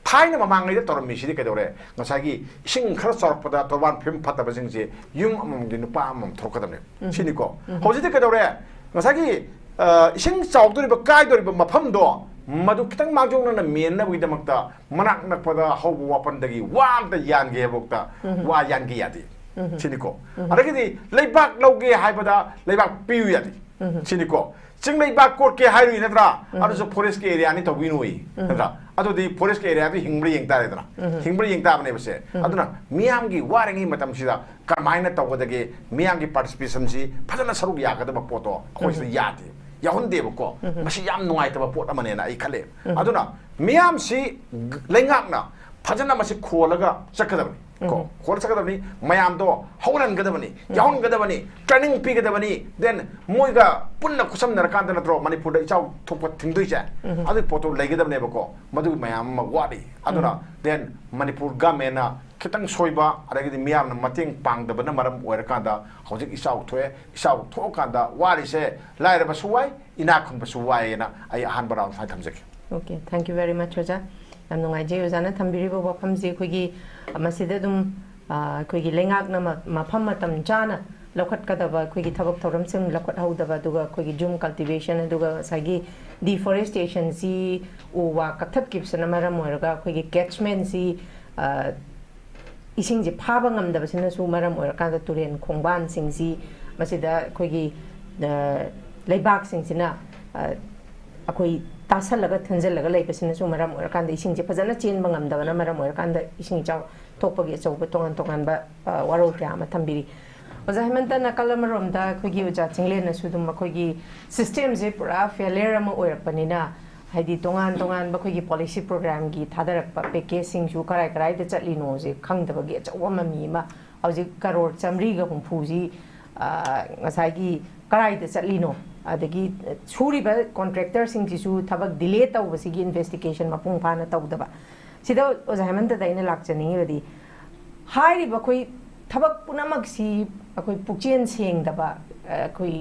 ꯊꯥꯏꯅ ꯃꯃꯥꯡꯉꯩꯗ ꯇꯧꯔꯝꯃꯤꯁꯤꯗꯤ ꯀꯩꯗꯧꯔꯦ? ꯉꯁꯥꯏꯒꯤ ꯏꯁꯤꯡ ꯈꯔ ꯆꯥꯎꯔꯛꯄꯗ ꯇꯣꯔꯕꯥꯟ ꯐꯤꯕꯝ ꯐꯠꯇꯕꯁꯤꯡꯁꯦ ꯌꯨꯝ ꯑꯃꯃꯝꯒꯤ ꯅꯨꯄꯥ ꯑꯃꯃꯝ ꯊꯣꯛꯀꯗꯕꯅꯦ꯫ ꯁꯤꯅꯤꯀꯣ꯫ ꯍꯧꯖꯤꯛꯇꯤ ꯀꯩꯗꯧꯔꯦ? ꯉꯁꯥꯏꯒꯤ, ꯑ, ꯏꯁꯤꯡ ꯆꯥꯎꯗꯣꯔꯤꯕ, ꯀꯥꯏꯗꯣꯔꯤꯕ ꯃꯐꯝꯗꯣ ꯃꯗꯨ ꯈꯤꯇꯪ ꯃꯥꯡꯖꯧꯅꯅ ꯃꯦꯟꯅꯕꯒꯤꯗꯃꯛꯇ ꯃꯅꯥꯛ ꯅꯛꯄꯗ ꯍꯧꯕ ꯋꯥꯄꯟꯗꯒꯤ ꯋꯥ ꯑꯝꯇ ꯌꯥꯟꯒꯦ ꯍꯥꯏꯕꯐꯥꯎꯗ ꯋꯥ ꯌꯥꯟꯒꯦ ꯌꯥꯗꯦ꯫ ꯁꯤꯅꯤꯀꯣ꯫ ꯑꯗꯒꯤꯗꯤ ꯂꯩꯕꯥꯛ ꯂꯧꯒꯦ ꯍꯥꯏꯕꯗ ꯂꯩꯕꯥꯛ ꯄꯤꯌꯨ ꯌꯥꯗꯦ꯫ ꯁꯤꯅꯤꯀꯣ꯫ ꯆꯤꯡ ꯂꯩꯕꯥꯛ ꯀꯣꯠꯀꯦ ꯍꯥꯏꯔꯨꯏ ꯅꯠꯇ꯭ꯔꯥ? ꯑꯗꯨꯁꯨ ꯐꯣꯔꯦꯁꯀꯤ ꯑꯦꯔꯤꯌꯥꯅꯤ ꯇꯧꯕꯤꯅꯨꯏ, ꯅꯠꯇ꯭ꯔꯥ? ꯑꯗꯨꯗꯤ ꯐꯣꯔꯦꯁꯀꯤ ꯑꯦꯔꯤꯌꯥꯗꯨ ꯍꯤꯡꯕ꯭ꯔꯥ ꯌꯦꯡ ꯇꯥꯔꯦꯗꯅ꯫ ꯍꯤꯡꯕ꯭ꯔꯥ ꯌꯦꯡ ꯇꯥꯕꯅꯦꯕ ꯁꯦ꯫ ꯑꯗꯨꯅ ꯃꯤꯌꯥꯝꯒꯤ ꯋꯥꯔꯤꯉꯩ ꯃꯇꯝꯁꯤꯗ ꯀꯔꯝꯍꯥꯏꯅ ꯇꯧꯒꯗꯒꯦ? ꯃꯤꯌꯥꯝꯒꯤ ꯄꯥꯔꯇꯤꯁꯤꯄꯦꯁꯟꯁꯤ ꯐꯖꯅ ꯁꯔꯨꯛ ꯌꯥꯒꯗꯕ ꯄꯣꯠꯇꯣ ꯑꯩꯈꯣꯏꯁꯤꯗ ꯌꯥꯗꯦ, ꯌꯥꯎꯍꯟꯗꯦꯕꯀꯣ꯫ ꯃꯁꯤ ꯌꯥꯝ ꯅꯨꯡꯉꯥꯏꯇꯕ ꯄꯣꯠ ꯑꯃꯅꯦꯅ ꯑꯩ ꯈꯜꯂꯦ꯫ ꯑꯗꯨꯅ ꯃꯤꯌꯥꯝꯁꯤ ꯂꯩꯉꯥꯛꯅ ꯐꯖꯅ ꯃꯁꯤ ꯈꯣꯜꯂꯒ ꯆꯠꯀꯗꯕꯅꯤ꯫ ꯀꯣ, ꯈꯣꯜꯂ ꯆꯠꯀꯗꯕꯅꯤ, ꯃꯌꯥꯝꯗꯣ ꯍꯧꯍꯟꯒꯗꯕꯅꯤ, ꯌꯥꯎꯍꯟꯒꯗꯕꯅꯤ, ꯇ꯭ꯔꯦꯅꯤꯡ ꯄꯤꯒꯗꯕꯅꯤ, ꯗꯦꯟ ꯃꯣꯏꯒ ꯄꯨꯟꯅ ꯈꯨꯠꯁꯝꯅꯔꯀꯥꯟꯗ ꯅꯠꯇ꯭ꯔꯣ ꯃꯅꯤꯄꯨꯔꯗ ꯏꯆꯥꯎ ꯊꯣꯛꯄ ꯊꯤꯡꯗꯣꯏꯁꯦ? ꯑꯗꯨꯒꯤ ꯄꯣꯠꯇꯣ ꯂꯩꯒꯗꯕꯅꯦꯕꯀꯣ꯫ ꯃꯗꯨꯒꯤ ꯃꯌꯥꯝ ꯑꯃ ꯋꯥꯠꯂꯤ꯫ ꯑꯗꯨꯅ ꯗꯦꯟ ꯃꯅꯤꯄꯨꯔ ꯒꯃꯦꯟꯅ ꯈꯤꯇꯪ ꯁꯣꯏꯕ, ꯑꯗꯒꯤꯗꯤ ꯃꯤꯌꯥꯝꯅ ꯃꯇꯦꯡ ꯄꯥꯡꯗꯕꯅ ꯃꯔꯝ ꯑꯣꯏꯔꯀꯥꯟꯗ ꯍꯧꯖꯤꯛ ꯏꯆꯥꯎ ꯊꯣꯛꯑꯦ꯫ ꯏꯆꯥꯎ ꯊꯣꯛꯑꯀꯥꯟꯗ ꯋꯥꯔꯤꯁꯦ ꯂꯥꯏꯔꯕꯁꯨ ꯋꯥꯏ, ꯏꯅꯥꯛ ꯈꯨꯟꯕꯁꯨ ꯋꯥꯏꯌꯦꯅ ꯑꯩ ꯑꯍꯥꯟꯕ ꯔꯥꯎꯟ ꯁꯨꯃꯥꯏꯅ ꯊꯝꯖꯒꯦ꯫ Okay, thank you very much, ꯑꯣꯖꯥ꯫ ꯌꯥꯝ ꯅꯨꯡꯉꯥꯏꯖꯩ ꯑꯣꯖꯥꯅ ꯊꯝꯕꯤꯔꯤꯕ ꯋꯥꯐꯝꯁꯤ꯫ ꯑꯩꯈꯣꯏꯒꯤ, ꯑ, ꯃꯁꯤꯗ ꯑꯗꯨꯝ, ꯑ, ꯑꯩꯈꯣꯏꯒꯤ ꯂꯩꯉꯥꯛꯅ ꯃ-, ꯃꯐꯝ ꯃꯇꯝ ꯆꯥꯅ ꯂꯧꯈꯠꯀꯗꯕ ꯑꯩꯈꯣꯏꯒꯤ ꯊꯕꯛ ꯊꯧꯔꯝꯁꯤꯡ ꯂꯧꯈꯠꯍꯧꯗꯕ, ꯑꯗꯨꯒ ꯑꯩꯈꯣꯏꯒꯤ ꯖꯨꯝ ꯀꯜꯇꯤꯚꯦꯁꯟ, ꯑꯗꯨꯒ ꯉꯁꯥꯏꯒꯤ ꯗꯤꯐꯣꯔꯦꯁꯇꯦꯁꯟꯁꯤ, ꯎ ꯋꯥ ꯀꯛꯊꯠꯈꯤꯕꯁꯤꯅ ꯃꯔꯝ ꯑꯣꯏꯔꯒ ꯑꯩꯈꯣꯏꯒꯤ ꯀꯦꯠꯆꯃꯦꯟꯁꯤ, ꯑ, ꯏꯁꯤꯡꯁꯦ ꯐꯥꯕ ꯉꯝꯗꯕꯁꯤꯅꯁꯨ ꯃꯔꯝ ꯑꯣꯏꯔꯀꯥꯟꯗ ꯇꯨꯔꯦꯟ ꯈꯣꯡꯕꯥꯟꯁꯤꯡꯁꯤ ꯃꯁꯤꯗ ꯑꯩꯈꯣꯏꯒꯤ, ꯑ, ꯂꯩꯕꯥꯛꯁꯤꯡꯁꯤꯅ, ꯑ, ꯑꯩꯈꯣꯏ ꯇꯥꯁꯜꯂꯒ ꯊꯟꯖꯜꯂꯒ ꯂꯩꯕꯁꯤꯅꯁꯨ ꯃꯔꯝ ꯑꯣꯏꯔꯀꯥꯟꯗ ꯏꯁꯤꯡꯁꯦ ꯐꯖꯅ ꯆꯦꯟꯕ ꯉꯝꯗꯕꯅ ꯃꯔꯝ ꯑꯣꯏꯔꯀꯥꯟꯗ ꯏꯁꯤꯡ ꯏꯆꯥꯎ ꯊꯣꯛꯄꯒꯤ ꯑꯆꯧꯕ ꯇꯣꯉꯥꯟ ꯇꯣꯉꯥꯟꯕ, ꯑ, ꯋꯥꯔꯣꯜ ꯀꯌꯥ ꯑꯃ ꯊꯝꯕꯤꯔꯤ꯫ ꯑꯣꯖꯥ ꯍꯦꯃꯟꯇ, ꯅꯥꯀꯜ ꯑꯃꯔꯣꯝꯗ ꯑꯩꯈꯣꯏꯒꯤ ꯑꯣꯖꯥ ꯆꯤꯡꯂꯦꯟꯅꯁꯨ ꯑꯗꯨꯝ ꯑꯩꯈꯣꯏꯒꯤ ꯁꯤꯁꯇꯦꯝꯁꯦ ꯄꯨꯔꯥ ꯐꯦꯂꯤꯌꯔ ꯑꯃ ꯑꯣꯏꯔꯛꯄꯅꯤꯅ, ꯍꯥꯏꯗꯤ ꯇꯣꯉꯥꯟ ꯇꯣꯉꯥꯟꯕ ꯑꯩꯈꯣꯏꯒꯤ ꯄꯣꯂꯤꯁꯤ ꯄ꯭ꯔꯣꯒ꯭ꯔꯥꯝꯒꯤ ꯊꯥꯗꯔꯛꯄ ꯄꯦꯀꯦꯖꯁꯤꯡꯁꯨ ꯀꯔꯥꯏ ꯀꯔꯥꯏꯗ ꯆꯠꯂꯤꯅꯣꯁꯦ ꯈꯪꯗꯕꯒꯤ ꯑꯆꯧꯕ ꯃꯃꯤ ꯑꯃ ꯍꯧꯖꯤꯛ ꯀꯔꯣꯔ ꯆꯥꯃꯔꯤꯒ ꯍꯨꯝꯐꯨꯁꯤ, ꯑ, ꯉꯁꯥꯏꯒꯤ ꯀꯔꯥꯏꯗ ꯆꯠꯂꯤꯅꯣ? ꯑꯗꯒꯤ ꯁꯨꯔꯤꯕ ꯀꯣꯟꯇ꯭ꯔꯦꯛꯇꯔꯁꯤꯡꯁꯤꯁꯨ ꯊꯕꯛ ꯗꯤꯂꯦ ꯇꯧꯕꯁꯤꯒꯤ ꯏꯟꯚꯦꯁꯇꯤꯒꯦꯁꯟ ꯃꯄꯨꯡ ꯐꯥꯅ ꯇꯧꯗꯕ꯫ ꯁꯤꯗ ꯑꯣꯖꯥ ꯍꯦꯃꯟꯇꯗ ꯑꯩꯅ ꯂꯥꯛꯆꯅꯤꯡꯉꯤꯕꯗꯤ, ꯍꯥꯏꯔꯤꯕ ꯑꯩꯈꯣꯏ ꯊꯕꯛ ꯄꯨꯝꯅꯃꯛꯁꯤ ꯑꯩꯈꯣꯏ ꯄꯨꯛꯆꯦꯜ ꯁꯦꯡꯗꯕ, ꯑꯩꯈꯣꯏ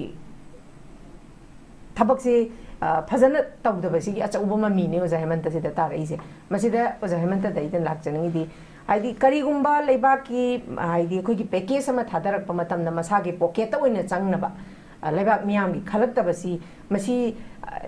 ꯊꯕꯛꯁꯤ, ꯑ, ꯐꯖꯅ ꯇꯧꯗꯕꯁꯤꯒꯤ ꯑꯆꯧꯕ ꯃꯃꯤꯅꯤ ꯑꯣꯖꯥ ꯍꯦꯃꯟꯇꯁꯤꯗ ꯇꯥꯔꯛꯏꯁꯦ꯫ ꯃꯁꯤꯗ ꯑꯣꯖꯥ ꯍꯦꯃꯟꯇꯗ ꯑꯩꯅ ꯂꯥꯛꯆꯅꯤꯡꯉꯤꯗꯤ, ꯍꯥꯏꯗꯤ ꯀꯔꯤꯒꯨꯝꯕ ꯂꯩꯕꯥꯛꯀꯤ, ꯍꯥꯏꯗꯤ ꯑꯩꯈꯣꯏꯒꯤ ꯄꯦꯀꯦꯖ ꯑꯃ ꯊꯥꯗꯔꯛꯄ ꯃꯇꯝꯗ ꯃꯁꯥꯒꯤ ꯄꯣꯀꯦꯠꯇ ꯑꯣꯏꯅ ꯆꯪꯅꯕ, ꯑ, ꯂꯩꯕꯥꯛ ꯃꯤꯌꯥꯝꯒꯤ ꯈꯜꯂꯛꯇꯕꯁꯤ, ꯃꯁꯤ, ꯑ,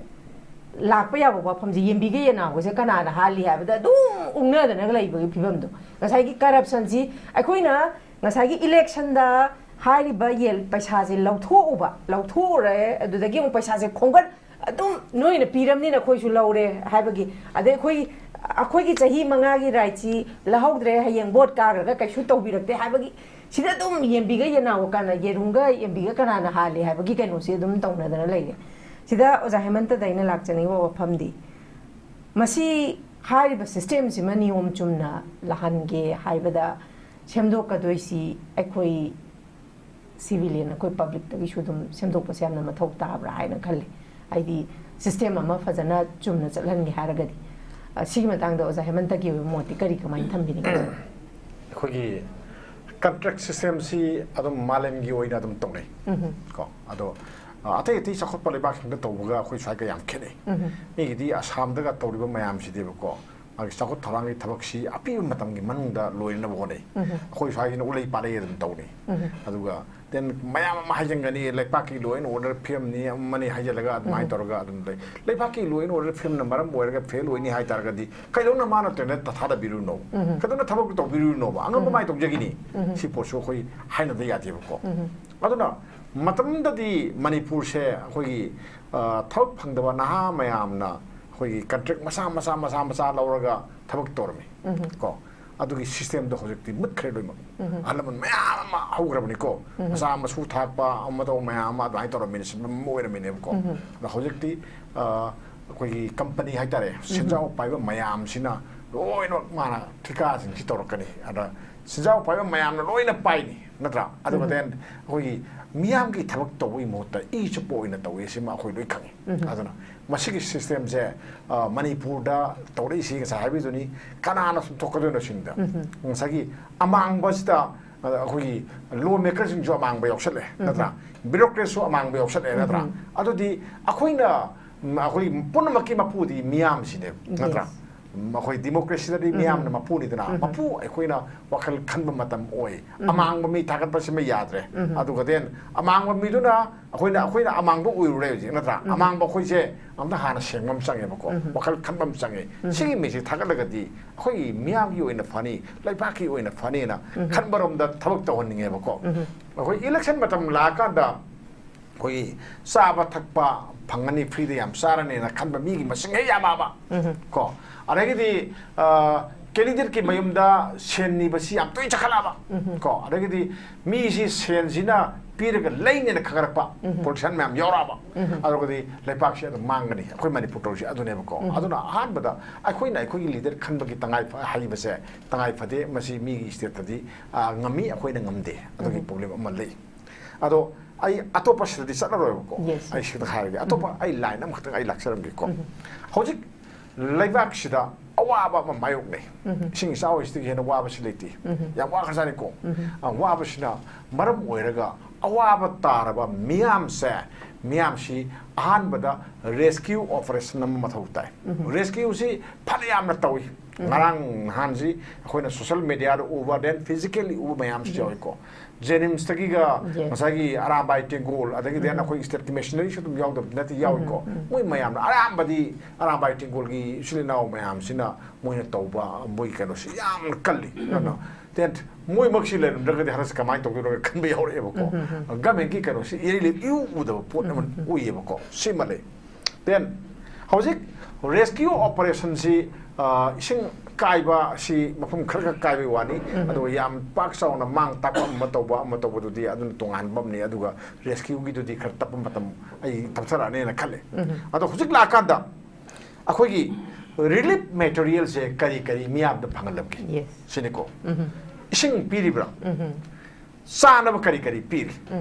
ꯂꯥꯛꯄ ꯌꯥꯕ ꯋꯥꯐꯝꯁꯤ ꯌꯦꯟꯕꯤꯒ ꯌꯦꯅꯥꯎꯒꯁꯦ ꯀꯅꯥꯅ ꯍꯥꯠꯂꯤ ꯍꯥꯏꯕꯗ ꯑꯗꯨꯝ ꯎꯪꯅꯗꯅꯒ ꯂꯩꯕꯒꯤ ꯐꯤꯕꯝꯗꯣ꯫ ꯉꯁꯥꯏꯒꯤ ꯀꯔꯞꯁꯟꯁꯤ ꯑꯩꯈꯣꯏꯅ ꯉꯁꯥꯏꯒꯤ ꯏꯂꯦꯛꯁꯟꯗ ꯍꯥꯏꯔꯤꯕ ꯌꯦꯟ ꯄꯩꯁꯥꯁꯦ ꯂꯧꯊꯣꯛꯎꯕ, ꯂꯧꯊꯣꯛꯎꯔꯦ, ꯑꯗꯨꯗꯒꯤ ꯑꯃꯨꯛ ꯄꯩꯁꯥꯁꯦ ꯈꯣꯝꯒꯠ-, ꯑꯗꯨꯝ ꯅꯣꯏꯅ ꯄꯤꯔꯝꯅꯤꯅ ꯑꯩꯈꯣꯏꯁꯨ ꯂꯧꯔꯦ ꯍꯥꯏꯕꯒꯤ, ꯑꯗꯩ ꯑꯩꯈꯣꯏ, ꯑꯩꯈꯣꯏꯒꯤ ꯆꯍꯤ ꯃꯉꯥꯒꯤ ꯔꯥꯏꯠꯁꯤ ꯂꯧꯍꯧꯗ꯭ꯔꯦ, ꯍꯌꯦꯡ ꯚꯣꯠ ꯀꯥꯈ꯭ꯔꯒ ꯀꯩꯁꯨ ꯇꯧꯕꯤꯔꯛꯇꯦ ꯍꯥꯏꯕꯒꯤ, ꯁꯤꯗ ꯑꯗꯨꯝ ꯌꯦꯟꯕꯤꯒ ꯌꯦꯅꯥꯎ ꯀꯥꯟꯅ, ꯌꯦꯔꯨꯝꯒ ꯌꯦꯟꯕꯤꯒ ꯀꯅꯥꯅ ꯍꯥꯜꯂꯤ ꯍꯥꯏꯕꯒꯤ ꯀꯩꯅꯣꯁꯤ ꯑꯗꯨꯝ ꯇꯧꯅꯗꯅ ꯂꯩꯔꯦ꯫ ꯁꯤꯗ ꯑꯣꯖꯥ ꯍꯦꯃꯟꯇꯗ ꯑꯩꯅ ꯂꯥꯛꯆꯅꯤꯡꯕ ꯋꯥꯐꯝꯗꯤ, ꯃꯁꯤ ꯍꯥꯏꯔꯤꯕ ꯁꯤꯁꯇꯦꯝꯁꯤꯃ ꯅꯤꯌꯣꯝ ꯆꯨꯝꯅ ꯂꯥꯛꯍꯟꯒꯦ ꯍꯥꯏꯕꯗ ꯁꯦꯝꯗꯣꯛꯀꯗꯣꯏꯁꯤ ꯑꯩꯈꯣꯏ ꯁꯤꯚꯤꯂꯤꯌꯟ, ꯑꯩꯈꯣꯏ ꯄꯕ꯭ꯂꯤꯛꯇꯒꯤꯁꯨ ꯑꯗꯨꯝ ꯁꯦꯝꯗꯣꯛꯄꯁꯦ ꯌꯥꯝꯅ ꯃꯊꯧ ꯇꯥꯕ꯭ꯔꯥ ꯍꯥꯏꯅ ꯈꯜꯂꯤ꯫ ꯍꯥꯏꯗꯤ ꯁꯤꯁꯇꯦꯝ ꯑꯃ ꯐꯖꯅ ꯆꯨꯝꯅ ꯆꯠꯍꯟꯒꯦ ꯍꯥꯏꯔꯒꯗꯤ꯫ ꯑ, ꯁꯤꯒꯤ ꯃꯇꯥꯡꯗ ꯑꯣꯖꯥ ꯍꯦꯃꯟꯇꯒꯤ ꯑꯣꯏꯕ ꯃꯣꯠꯇꯤ ꯀꯔꯤ, ꯀꯃꯥꯏꯅ ꯊꯝꯕꯤꯅꯤꯡꯉꯤ? ꯑꯩꯈꯣꯏꯒꯤ ꯀꯟꯇ꯭ꯔꯦꯛ ꯁꯤꯁꯇꯦꯝꯁꯤ ꯑꯗꯨꯝ ꯃꯥꯂꯦꯝꯒꯤ ꯑꯣꯏꯅ ꯑꯗꯨꯝ ꯇꯧꯅꯩ꯫ ꯀꯣ ꯑꯗꯣ, ꯑ, ꯑꯇꯩ ꯑꯇꯩ ꯆꯥꯎꯈꯠꯄ ꯂꯩꯕꯥꯛꯁꯤꯡꯗ ꯇꯧꯕꯒ ꯑꯩꯈꯣꯏ ꯁ꯭ꯋꯥꯏꯒ ꯌꯥꯝ ꯈꯦꯠꯅꯩ꯫ ꯃꯤꯒꯤꯗꯤ ꯑꯁꯥꯝꯗꯒ ꯇꯧꯔꯤꯕ ꯃꯌꯥꯝꯁꯤꯗꯤꯕꯀꯣ, ꯃꯥꯒꯤ ꯆꯥꯎꯈꯠ ꯊꯧꯔꯥꯡꯒꯤ ꯊꯕꯛꯁꯤ ꯑꯄꯤꯕ ꯃꯇꯝꯒꯤ ꯃꯅꯨꯡꯗ ꯂꯣꯏꯅꯅꯕ ꯍꯣꯠꯅꯩ꯫ ꯑꯩꯈꯣꯏ ꯁ꯭ꯋꯥꯏꯁꯤꯅ ꯎꯂꯩ ꯄꯥꯂꯩ ꯑꯗꯨꯝ ꯇꯧꯅꯤ꯫ ꯑꯗꯨꯒ then ꯃꯌꯥꯝ ꯑꯃ ꯍꯥꯏꯖꯟꯒꯅꯤ, ꯂꯩꯕꯥꯛꯀꯤ law and order ꯐꯤꯕꯝꯅꯤ, ꯑꯃꯅꯤ ꯍꯥꯏꯖꯜꯂꯒ ꯑꯗꯨꯃꯥꯏꯅ ꯇꯧꯔꯒ ꯑꯗꯨꯝ ꯂꯩ꯫ ꯂꯩꯕꯥꯛꯀꯤ law and order ꯐꯤꯕꯝꯅ ꯃꯔꯝ ꯑꯣꯏꯔꯒ ꯐꯦꯜ ꯑꯣꯏꯅꯤ ꯍꯥꯏ ꯇꯥꯔꯒꯗꯤ, ꯀꯩꯗꯧꯅ ꯃꯥꯅ ꯇꯦꯟꯗꯔ ꯊꯥꯗꯕꯤꯔꯨꯅꯣ? ꯀꯩꯗꯧꯅ ꯊꯕꯛ ꯇꯧꯕꯤꯔꯨꯅꯣꯕ? ꯑꯉꯝꯕ ꯃꯥꯏ ꯇꯧꯖꯈꯤꯅꯤ꯫ ꯁꯤ ꯄꯣꯠꯁꯨ ꯑꯩꯈꯣꯏ ꯍꯥꯏꯅꯗ ꯌꯥꯗꯦꯕꯀꯣ꯫ ꯑꯗꯨꯅ ꯃꯇꯝꯗꯗꯤ ꯃꯅꯤꯄꯨꯔꯁꯦ ꯑꯩꯈꯣꯏꯒꯤ, ꯑ, ꯊꯕꯛ ꯐꯪꯗꯕ ꯅꯍꯥ ꯃꯌꯥꯝꯅ ꯑꯩꯈꯣꯏꯒꯤ ꯀꯟꯇ꯭ꯔꯦꯛ ꯃꯆꯥ ꯃꯆꯥ ꯃꯆꯥ ꯃꯆꯥ ꯂꯧꯔꯒ ꯊꯕꯛ ꯇꯧꯔꯝꯃꯤ꯫ ꯀꯣ ꯑꯗꯨꯒꯤ ꯁꯤꯁꯇꯦꯝꯗꯣ ꯍꯧꯖꯤꯛꯇꯤ ꯃꯨꯠꯈ꯭ꯔꯦ ꯂꯣꯏꯅꯃꯛ꯫ ꯑꯍꯜ ꯂꯃꯟ ꯃꯌꯥꯝ ꯑꯃ ꯍꯧꯈ꯭ꯔꯕꯅꯤꯀꯣ꯫ ꯃꯆꯥ ꯃꯁꯨ ꯊꯥꯛꯄ ꯑꯃ ꯇꯧꯕ ꯃꯌꯥꯝ ꯑꯃ ꯑꯗꯨꯃꯥꯏꯅ ꯇꯧꯔꯝꯃꯤꯅ ꯁꯤꯟꯐꯝ ꯑꯃ ꯑꯣꯏꯔꯝꯃꯤꯅꯦꯕꯀꯣ꯫ ꯑꯗꯣ ꯍꯧꯖꯤꯛꯇꯤ, ꯑ, ꯑꯩꯈꯣꯏꯒꯤ ꯀꯝꯄꯅꯤ ꯍꯥꯏꯇꯥꯔꯦ, ꯁꯦꯟꯖꯥꯎ ꯄꯥꯏꯕ ꯃꯌꯥꯝꯁꯤꯅ ꯂꯣꯏꯅꯃꯛ ꯃꯥꯅ ꯊꯤꯀꯥꯁꯤꯡꯁꯤ ꯇꯧꯔꯛꯀꯅꯤ꯫ ꯑꯗ ꯁꯦꯟꯖꯥꯎ ꯄꯥꯏꯕ ꯃꯌꯥꯝꯅ ꯂꯣꯏꯅ ꯄꯥꯏꯅꯤ, ꯅꯠꯇ꯭ꯔꯥ? ꯑꯗꯨꯒ ꯎꯝ꯫ Then ꯑꯩꯈꯣꯏꯒꯤ ꯃꯤꯌꯥꯝꯒꯤ ꯊꯕꯛ ꯇꯧꯕꯒꯤ ꯃꯍꯨꯠꯇ ꯏ ꯆꯨꯞꯄ ꯑꯣꯏꯅ ꯇꯧꯏ, ꯁꯤꯃ ꯑꯩꯈꯣꯏ ꯂꯣꯏ ꯈꯪꯉꯤ꯫ ꯎꯝ꯫ ꯑꯗꯨꯅ ꯃꯁꯤꯒꯤ system ꯁꯦ, ꯑ, ꯃꯅꯤꯄꯨꯔꯗ ꯇꯧꯔꯛꯏꯁꯤ ꯉꯁꯥꯏ ꯍꯥꯏꯕꯤꯗꯨꯅꯤ, ꯀꯅꯥꯅ ꯆꯨꯝꯊꯣꯛꯀꯗꯣꯏꯅꯣ ꯁꯤꯅꯤꯗ꯫ ꯎꯝ꯫ ꯉꯁꯥꯏꯒꯤ ꯑꯃꯥꯡꯕꯁꯤꯗ, ꯑ, ꯑꯩꯈꯣꯏꯒꯤ law maker ꯁꯤꯡꯁꯨ ꯑꯃꯥꯡꯕ ꯌꯥꯎꯁꯜꯂꯦ, ꯎꯝ꯫ ꯅꯠꯇ꯭ꯔꯥ? Bureaucrat ꯁꯨ ꯑꯃꯥꯡꯕ ꯌꯥꯎꯁꯜꯂꯦ, ꯅꯠꯇ꯭ꯔꯥ? ꯎꯝ꯫ ꯑꯗꯨꯗꯤ ꯑꯩꯈꯣꯏꯅ, ꯎꯝ, ꯑꯩꯈꯣꯏ ꯄꯨꯝꯅꯃꯛꯀꯤ ꯃꯄꯨꯗꯤ ꯃꯤꯌꯥꯝꯁꯤꯅꯦ, ꯅꯠꯇ꯭ꯔꯥ? Yes꯫ ꯎꯝ, ꯑꯩꯈꯣꯏ democracy ꯗꯗꯤ ꯎꯝ꯫ ꯃꯤꯌꯥꯝꯅ ꯃꯄꯨꯅꯤꯗꯅ, ꯎꯝ꯫ ꯃꯄꯨ ꯑꯩꯈꯣꯏꯅ ꯋꯥꯈꯜ ꯈꯟꯕ ꯃꯇꯝ ꯑꯣꯏ꯫ ꯎꯝ꯫ ꯑꯃꯥꯡꯕ ꯃꯤ ꯊꯥꯒꯠꯄꯁꯤꯃ ꯌꯥꯗ꯭ꯔꯦ꯫ ꯎꯝ꯫ ꯑꯗꯨꯒ then ꯑꯃꯥꯡꯕ ꯃꯤꯗꯨꯅ ꯑꯩꯈꯣꯏꯅ, ꯑꯩꯈꯣꯏꯅ ꯑꯃꯥꯡꯕ ꯑꯣꯏꯔꯨꯔꯦ ꯍꯧꯖꯤꯛ, ꯅꯠꯇ꯭ꯔꯥ? ꯎꯝ꯫ ꯑꯃꯥꯡꯕ ꯑꯩꯈꯣꯏꯁꯦ ꯑꯝꯇ ꯍꯥꯟꯅ ꯁꯦꯡꯕ ꯑꯃ ꯆꯪꯉꯦꯕꯀꯣ, ꯎꯝ꯫ ꯋꯥꯈꯜ ꯈꯟꯕ ꯑꯃ ꯆꯪꯉꯦ꯫ ꯎꯝ꯫ ꯁꯤꯒꯤ ꯃꯤꯁꯦ ꯊꯥꯒꯠꯂꯒꯗꯤ ꯑꯩꯈꯣꯏꯒꯤ ꯃꯤꯌꯥꯝꯒꯤ ꯑꯣꯏꯅ ꯐꯅꯤ, ꯂꯩꯕꯥꯛꯀꯤ ꯑꯣꯏꯅ ꯐꯅꯤꯅ ꯎꯝ꯫ ꯈꯟꯕꯔꯣꯝꯗ ꯊꯕꯛ ꯇꯧꯍꯟꯅꯤꯡꯉꯦꯕꯀꯣ꯫ ꯎꯝ꯫ ꯑꯩꯈꯣꯏ election ꯃꯇꯝ ꯂꯥꯛꯑꯀꯥꯟꯗ ꯑꯩꯈꯣꯏꯒꯤ ꯆꯥꯕ ꯊꯛꯄ ꯐꯪꯉꯅꯤ, free ꯗ ꯌꯥꯝ ꯆꯥꯔꯅꯤꯅ ꯈꯟꯕ ꯃꯤꯒꯤ ꯃꯁꯤꯡ ꯍꯦꯛ ꯌꯥꯝꯃꯛꯑꯕ꯫ ꯎꯝ꯫ ꯀꯣ, ꯑꯗꯒꯤꯗꯤ, ꯑ, candidate ꯀꯤ ꯃꯌꯨꯝꯗ ꯁꯦꯟ ꯅꯤꯕꯁꯤ ꯌꯥꯝ ꯇꯣꯏꯅ ꯆꯠꯈꯠꯂꯛꯑꯕ꯫ ꯎꯝ꯫ ꯀꯣ, ꯑꯗꯒꯤꯗꯤ ꯃꯤꯁꯤ ꯁꯦꯟꯁꯤꯅ ꯄꯤꯔꯒ ꯂꯩꯅꯦꯅ ꯈꯪꯒꯠꯂꯛꯄ ꯎꯝ꯫ Politician ꯃꯌꯥꯝ ꯌꯥꯎꯔꯛꯑꯕ꯫ ꯎꯝ꯫ ꯑꯗꯨꯒꯗꯤ ꯂꯩꯄꯥꯛꯁꯤ ꯑꯗꯨꯝ ꯃꯥꯡꯒꯅꯤ꯫ ꯑꯩꯈꯣꯏ ꯃꯅꯤꯄꯨꯔ ꯇꯧꯔꯤꯁꯤ ꯑꯗꯨꯅꯦꯕꯀꯣ꯫ ꯎꯝ꯫ ꯑꯗꯨꯅ ꯑꯍꯥꯟꯕꯗ ꯑꯩꯈꯣꯏꯅ ꯑꯩꯈꯣꯏꯒꯤ leader ꯈꯟꯕꯒꯤ ꯇꯉꯥꯏ ꯐ-, ꯍꯩꯕꯁꯦ ꯇꯉꯥꯏ ꯐꯗꯦ꯫ ꯃꯁꯤ ꯃꯤꯒꯤ state ꯇꯗꯤ, ꯑ, ꯉꯝꯃꯤ, ꯑꯩꯈꯣꯏꯅ ꯉꯝꯗꯦ꯫ ꯑꯗꯨꯒꯤ ꯎꯝ꯫ Problem ꯑꯃ ꯂꯩ꯫ ꯑꯗꯣ ꯑꯩ ꯑꯇꯣꯞꯄ ꯁꯤꯗꯗꯤ ꯆꯠꯂꯔꯣꯏꯕꯀꯣ꯫ Yes꯫ ꯑꯩ ꯁꯤꯗ ꯍꯥꯏꯔꯒꯦ꯫ ꯑꯇꯣꯞꯄ ꯎꯝ꯫ ꯑꯩ line ꯑꯃꯈꯛꯇꯪ ꯑꯩ ꯂꯥꯛꯆꯔꯝꯒꯦꯀꯣ꯫ ꯎꯝ꯫ ꯍꯧꯖꯤꯛ ꯂꯩꯕꯥꯛꯁꯤꯗ ꯑꯋꯥꯕ ꯑꯃ ꯃꯥꯌꯣꯛꯅꯩ꯫ ꯎꯝ꯫ ꯏꯁꯤꯡ ꯏꯆꯥꯎ ꯍꯥꯏꯁꯤꯗꯒꯤ ꯍꯦꯟꯅ ꯋꯥꯕꯁꯤ ꯂꯩꯇꯦ꯫ ꯎꯝ꯫ ꯌꯥꯝ ꯋꯥꯈ꯭ꯔꯖꯥꯠꯅꯤꯀꯣ꯫ ꯎꯝ꯫ ꯑ, ꯋꯥꯕꯁꯤꯅ ꯃꯔꯝ ꯑꯣꯏꯔꯒ ꯑꯋꯥꯕ ꯇꯥꯔꯕ ꯃꯤꯌꯥꯝꯁꯦ, ꯃꯤꯌꯥꯝꯁꯤ ꯑꯍꯥꯟꯕꯗ rescue operation ꯑꯃ ꯃꯊꯧ ꯇꯥꯏ꯫ ꯎꯝ꯫ Rescue ꯁꯤ ꯐꯅ ꯌꯥꯝꯅ ꯇꯧꯏ꯫ ꯎꯝ꯫ ꯉꯔꯥꯡ ꯅꯍꯥꯟꯁꯤ ꯑꯩꯈꯣꯏꯅ social media ꯗ ꯎꯕ, then physically ꯎꯕ ꯃꯌꯥꯝꯁꯨ ꯎꯝ꯫ ꯌꯥꯎꯏꯀꯣ꯫ JNIMS ꯇꯒꯤꯒ Yes꯫ ꯉꯁꯥꯏꯒꯤ ꯑꯔꯥꯝꯕꯥꯏ ꯇꯦꯡꯒꯣꯜ, ꯑꯗꯒꯤꯗꯤ ꯎꯝ꯫ ꯑꯩꯈꯣꯏ state ꯀꯤ missionary ꯁꯨ ꯑꯗꯨꯝ ꯌꯥꯎꯗꯕ ꯅꯠꯇꯦ, ꯌꯥꯎꯏꯀꯣ꯫ ꯎꯝ, ꯎꯝ꯫ ꯃꯣꯏ ꯃꯌꯥꯝꯅ, ꯑꯔꯥꯝꯕꯗꯤ ꯑꯔꯥꯝꯕꯥꯏ ꯇꯦꯡꯒꯣꯜꯒꯤ ꯏꯆꯤꯜ ꯏꯅꯥꯎ ꯃꯌꯥꯝꯁꯤꯅ ꯃꯣꯏꯅ ꯇꯧꯕ ꯃꯣꯏ ꯀꯩꯅꯣꯁꯤ ꯌꯥꯝꯅ ꯀꯜꯂꯤ꯫ ꯎꯝ꯫ ꯑꯗꯨꯅ then ꯃꯣꯏꯃꯛꯁꯤ ꯂꯩꯔꯝꯗ꯭ꯔꯒꯗꯤ ꯍꯟꯗꯛꯁꯤ ꯀꯃꯥꯏꯅ ꯇꯧꯗꯣꯏꯅꯣ ꯈꯟꯕ ꯌꯥꯎꯔꯛꯑꯦꯕꯀꯣ꯫ ꯎꯝ, ꯎꯝ, ꯎꯝ꯫ Government ꯀꯤ ꯀꯩꯅꯣꯁꯤ ꯏꯔꯩ ꯂꯩ ꯏꯎ ꯎꯗꯕ ꯄꯣꯠ ꯑꯃ ꯎꯝ, ꯎꯝ꯫ ꯑꯣꯏꯌꯦꯕꯀꯣ꯫ ꯁꯤꯃ ꯂꯩ꯫ Then ꯍꯧꯖꯤꯛ rescue operation ꯁꯤ, ꯑ, ꯏꯁꯤꯡ ꯀꯥꯏꯕ ꯁꯤ ꯃꯐꯝ ꯈꯔ ꯈꯛ ꯀꯥꯏꯕꯒꯤ ꯋꯥꯅꯤ꯫ ꯎꯝ꯫ ꯑꯗꯨꯒ ꯌꯥꯝ ꯄꯥꯛ ꯆꯥꯎꯅ ꯃꯥꯡ ꯇꯥꯛꯄ ꯑꯃ ꯇꯧꯕ, ꯑꯃ ꯇꯧꯕꯗꯨꯗꯤ ꯑꯗꯨꯅ ꯇꯣꯉꯥꯟꯕ ꯑꯃꯅꯤ꯫ ꯑꯗꯨꯒ rescue ꯒꯤꯗꯨꯗꯤ ꯈꯔ ꯇꯞꯄ ꯃꯇꯝ ꯑꯩ ꯇꯞꯊꯔꯛꯑꯅꯦꯅ ꯈꯜꯂꯦ꯫ ꯎꯝ꯫ ꯑꯗꯣ ꯍꯧꯖꯤꯛ ꯂꯥꯛꯑꯀꯥꯟꯗ ꯑꯩꯈꯣꯏꯒꯤ relief material ꯁꯦ ꯀꯔꯤ ꯀꯔꯤ ꯃꯤꯌꯥꯝꯗ ꯐꯪꯍꯜꯂꯝꯒꯦ? Yes꯫ ꯁꯤꯅꯤꯀꯣ꯫ ꯎꯝ꯫ ꯏꯁꯤꯡ ꯄꯤꯔꯤꯕ꯭ꯔꯥ? ꯆꯥꯅꯕ ꯀꯔꯤ ꯀꯔꯤ ꯄꯤꯔꯤ?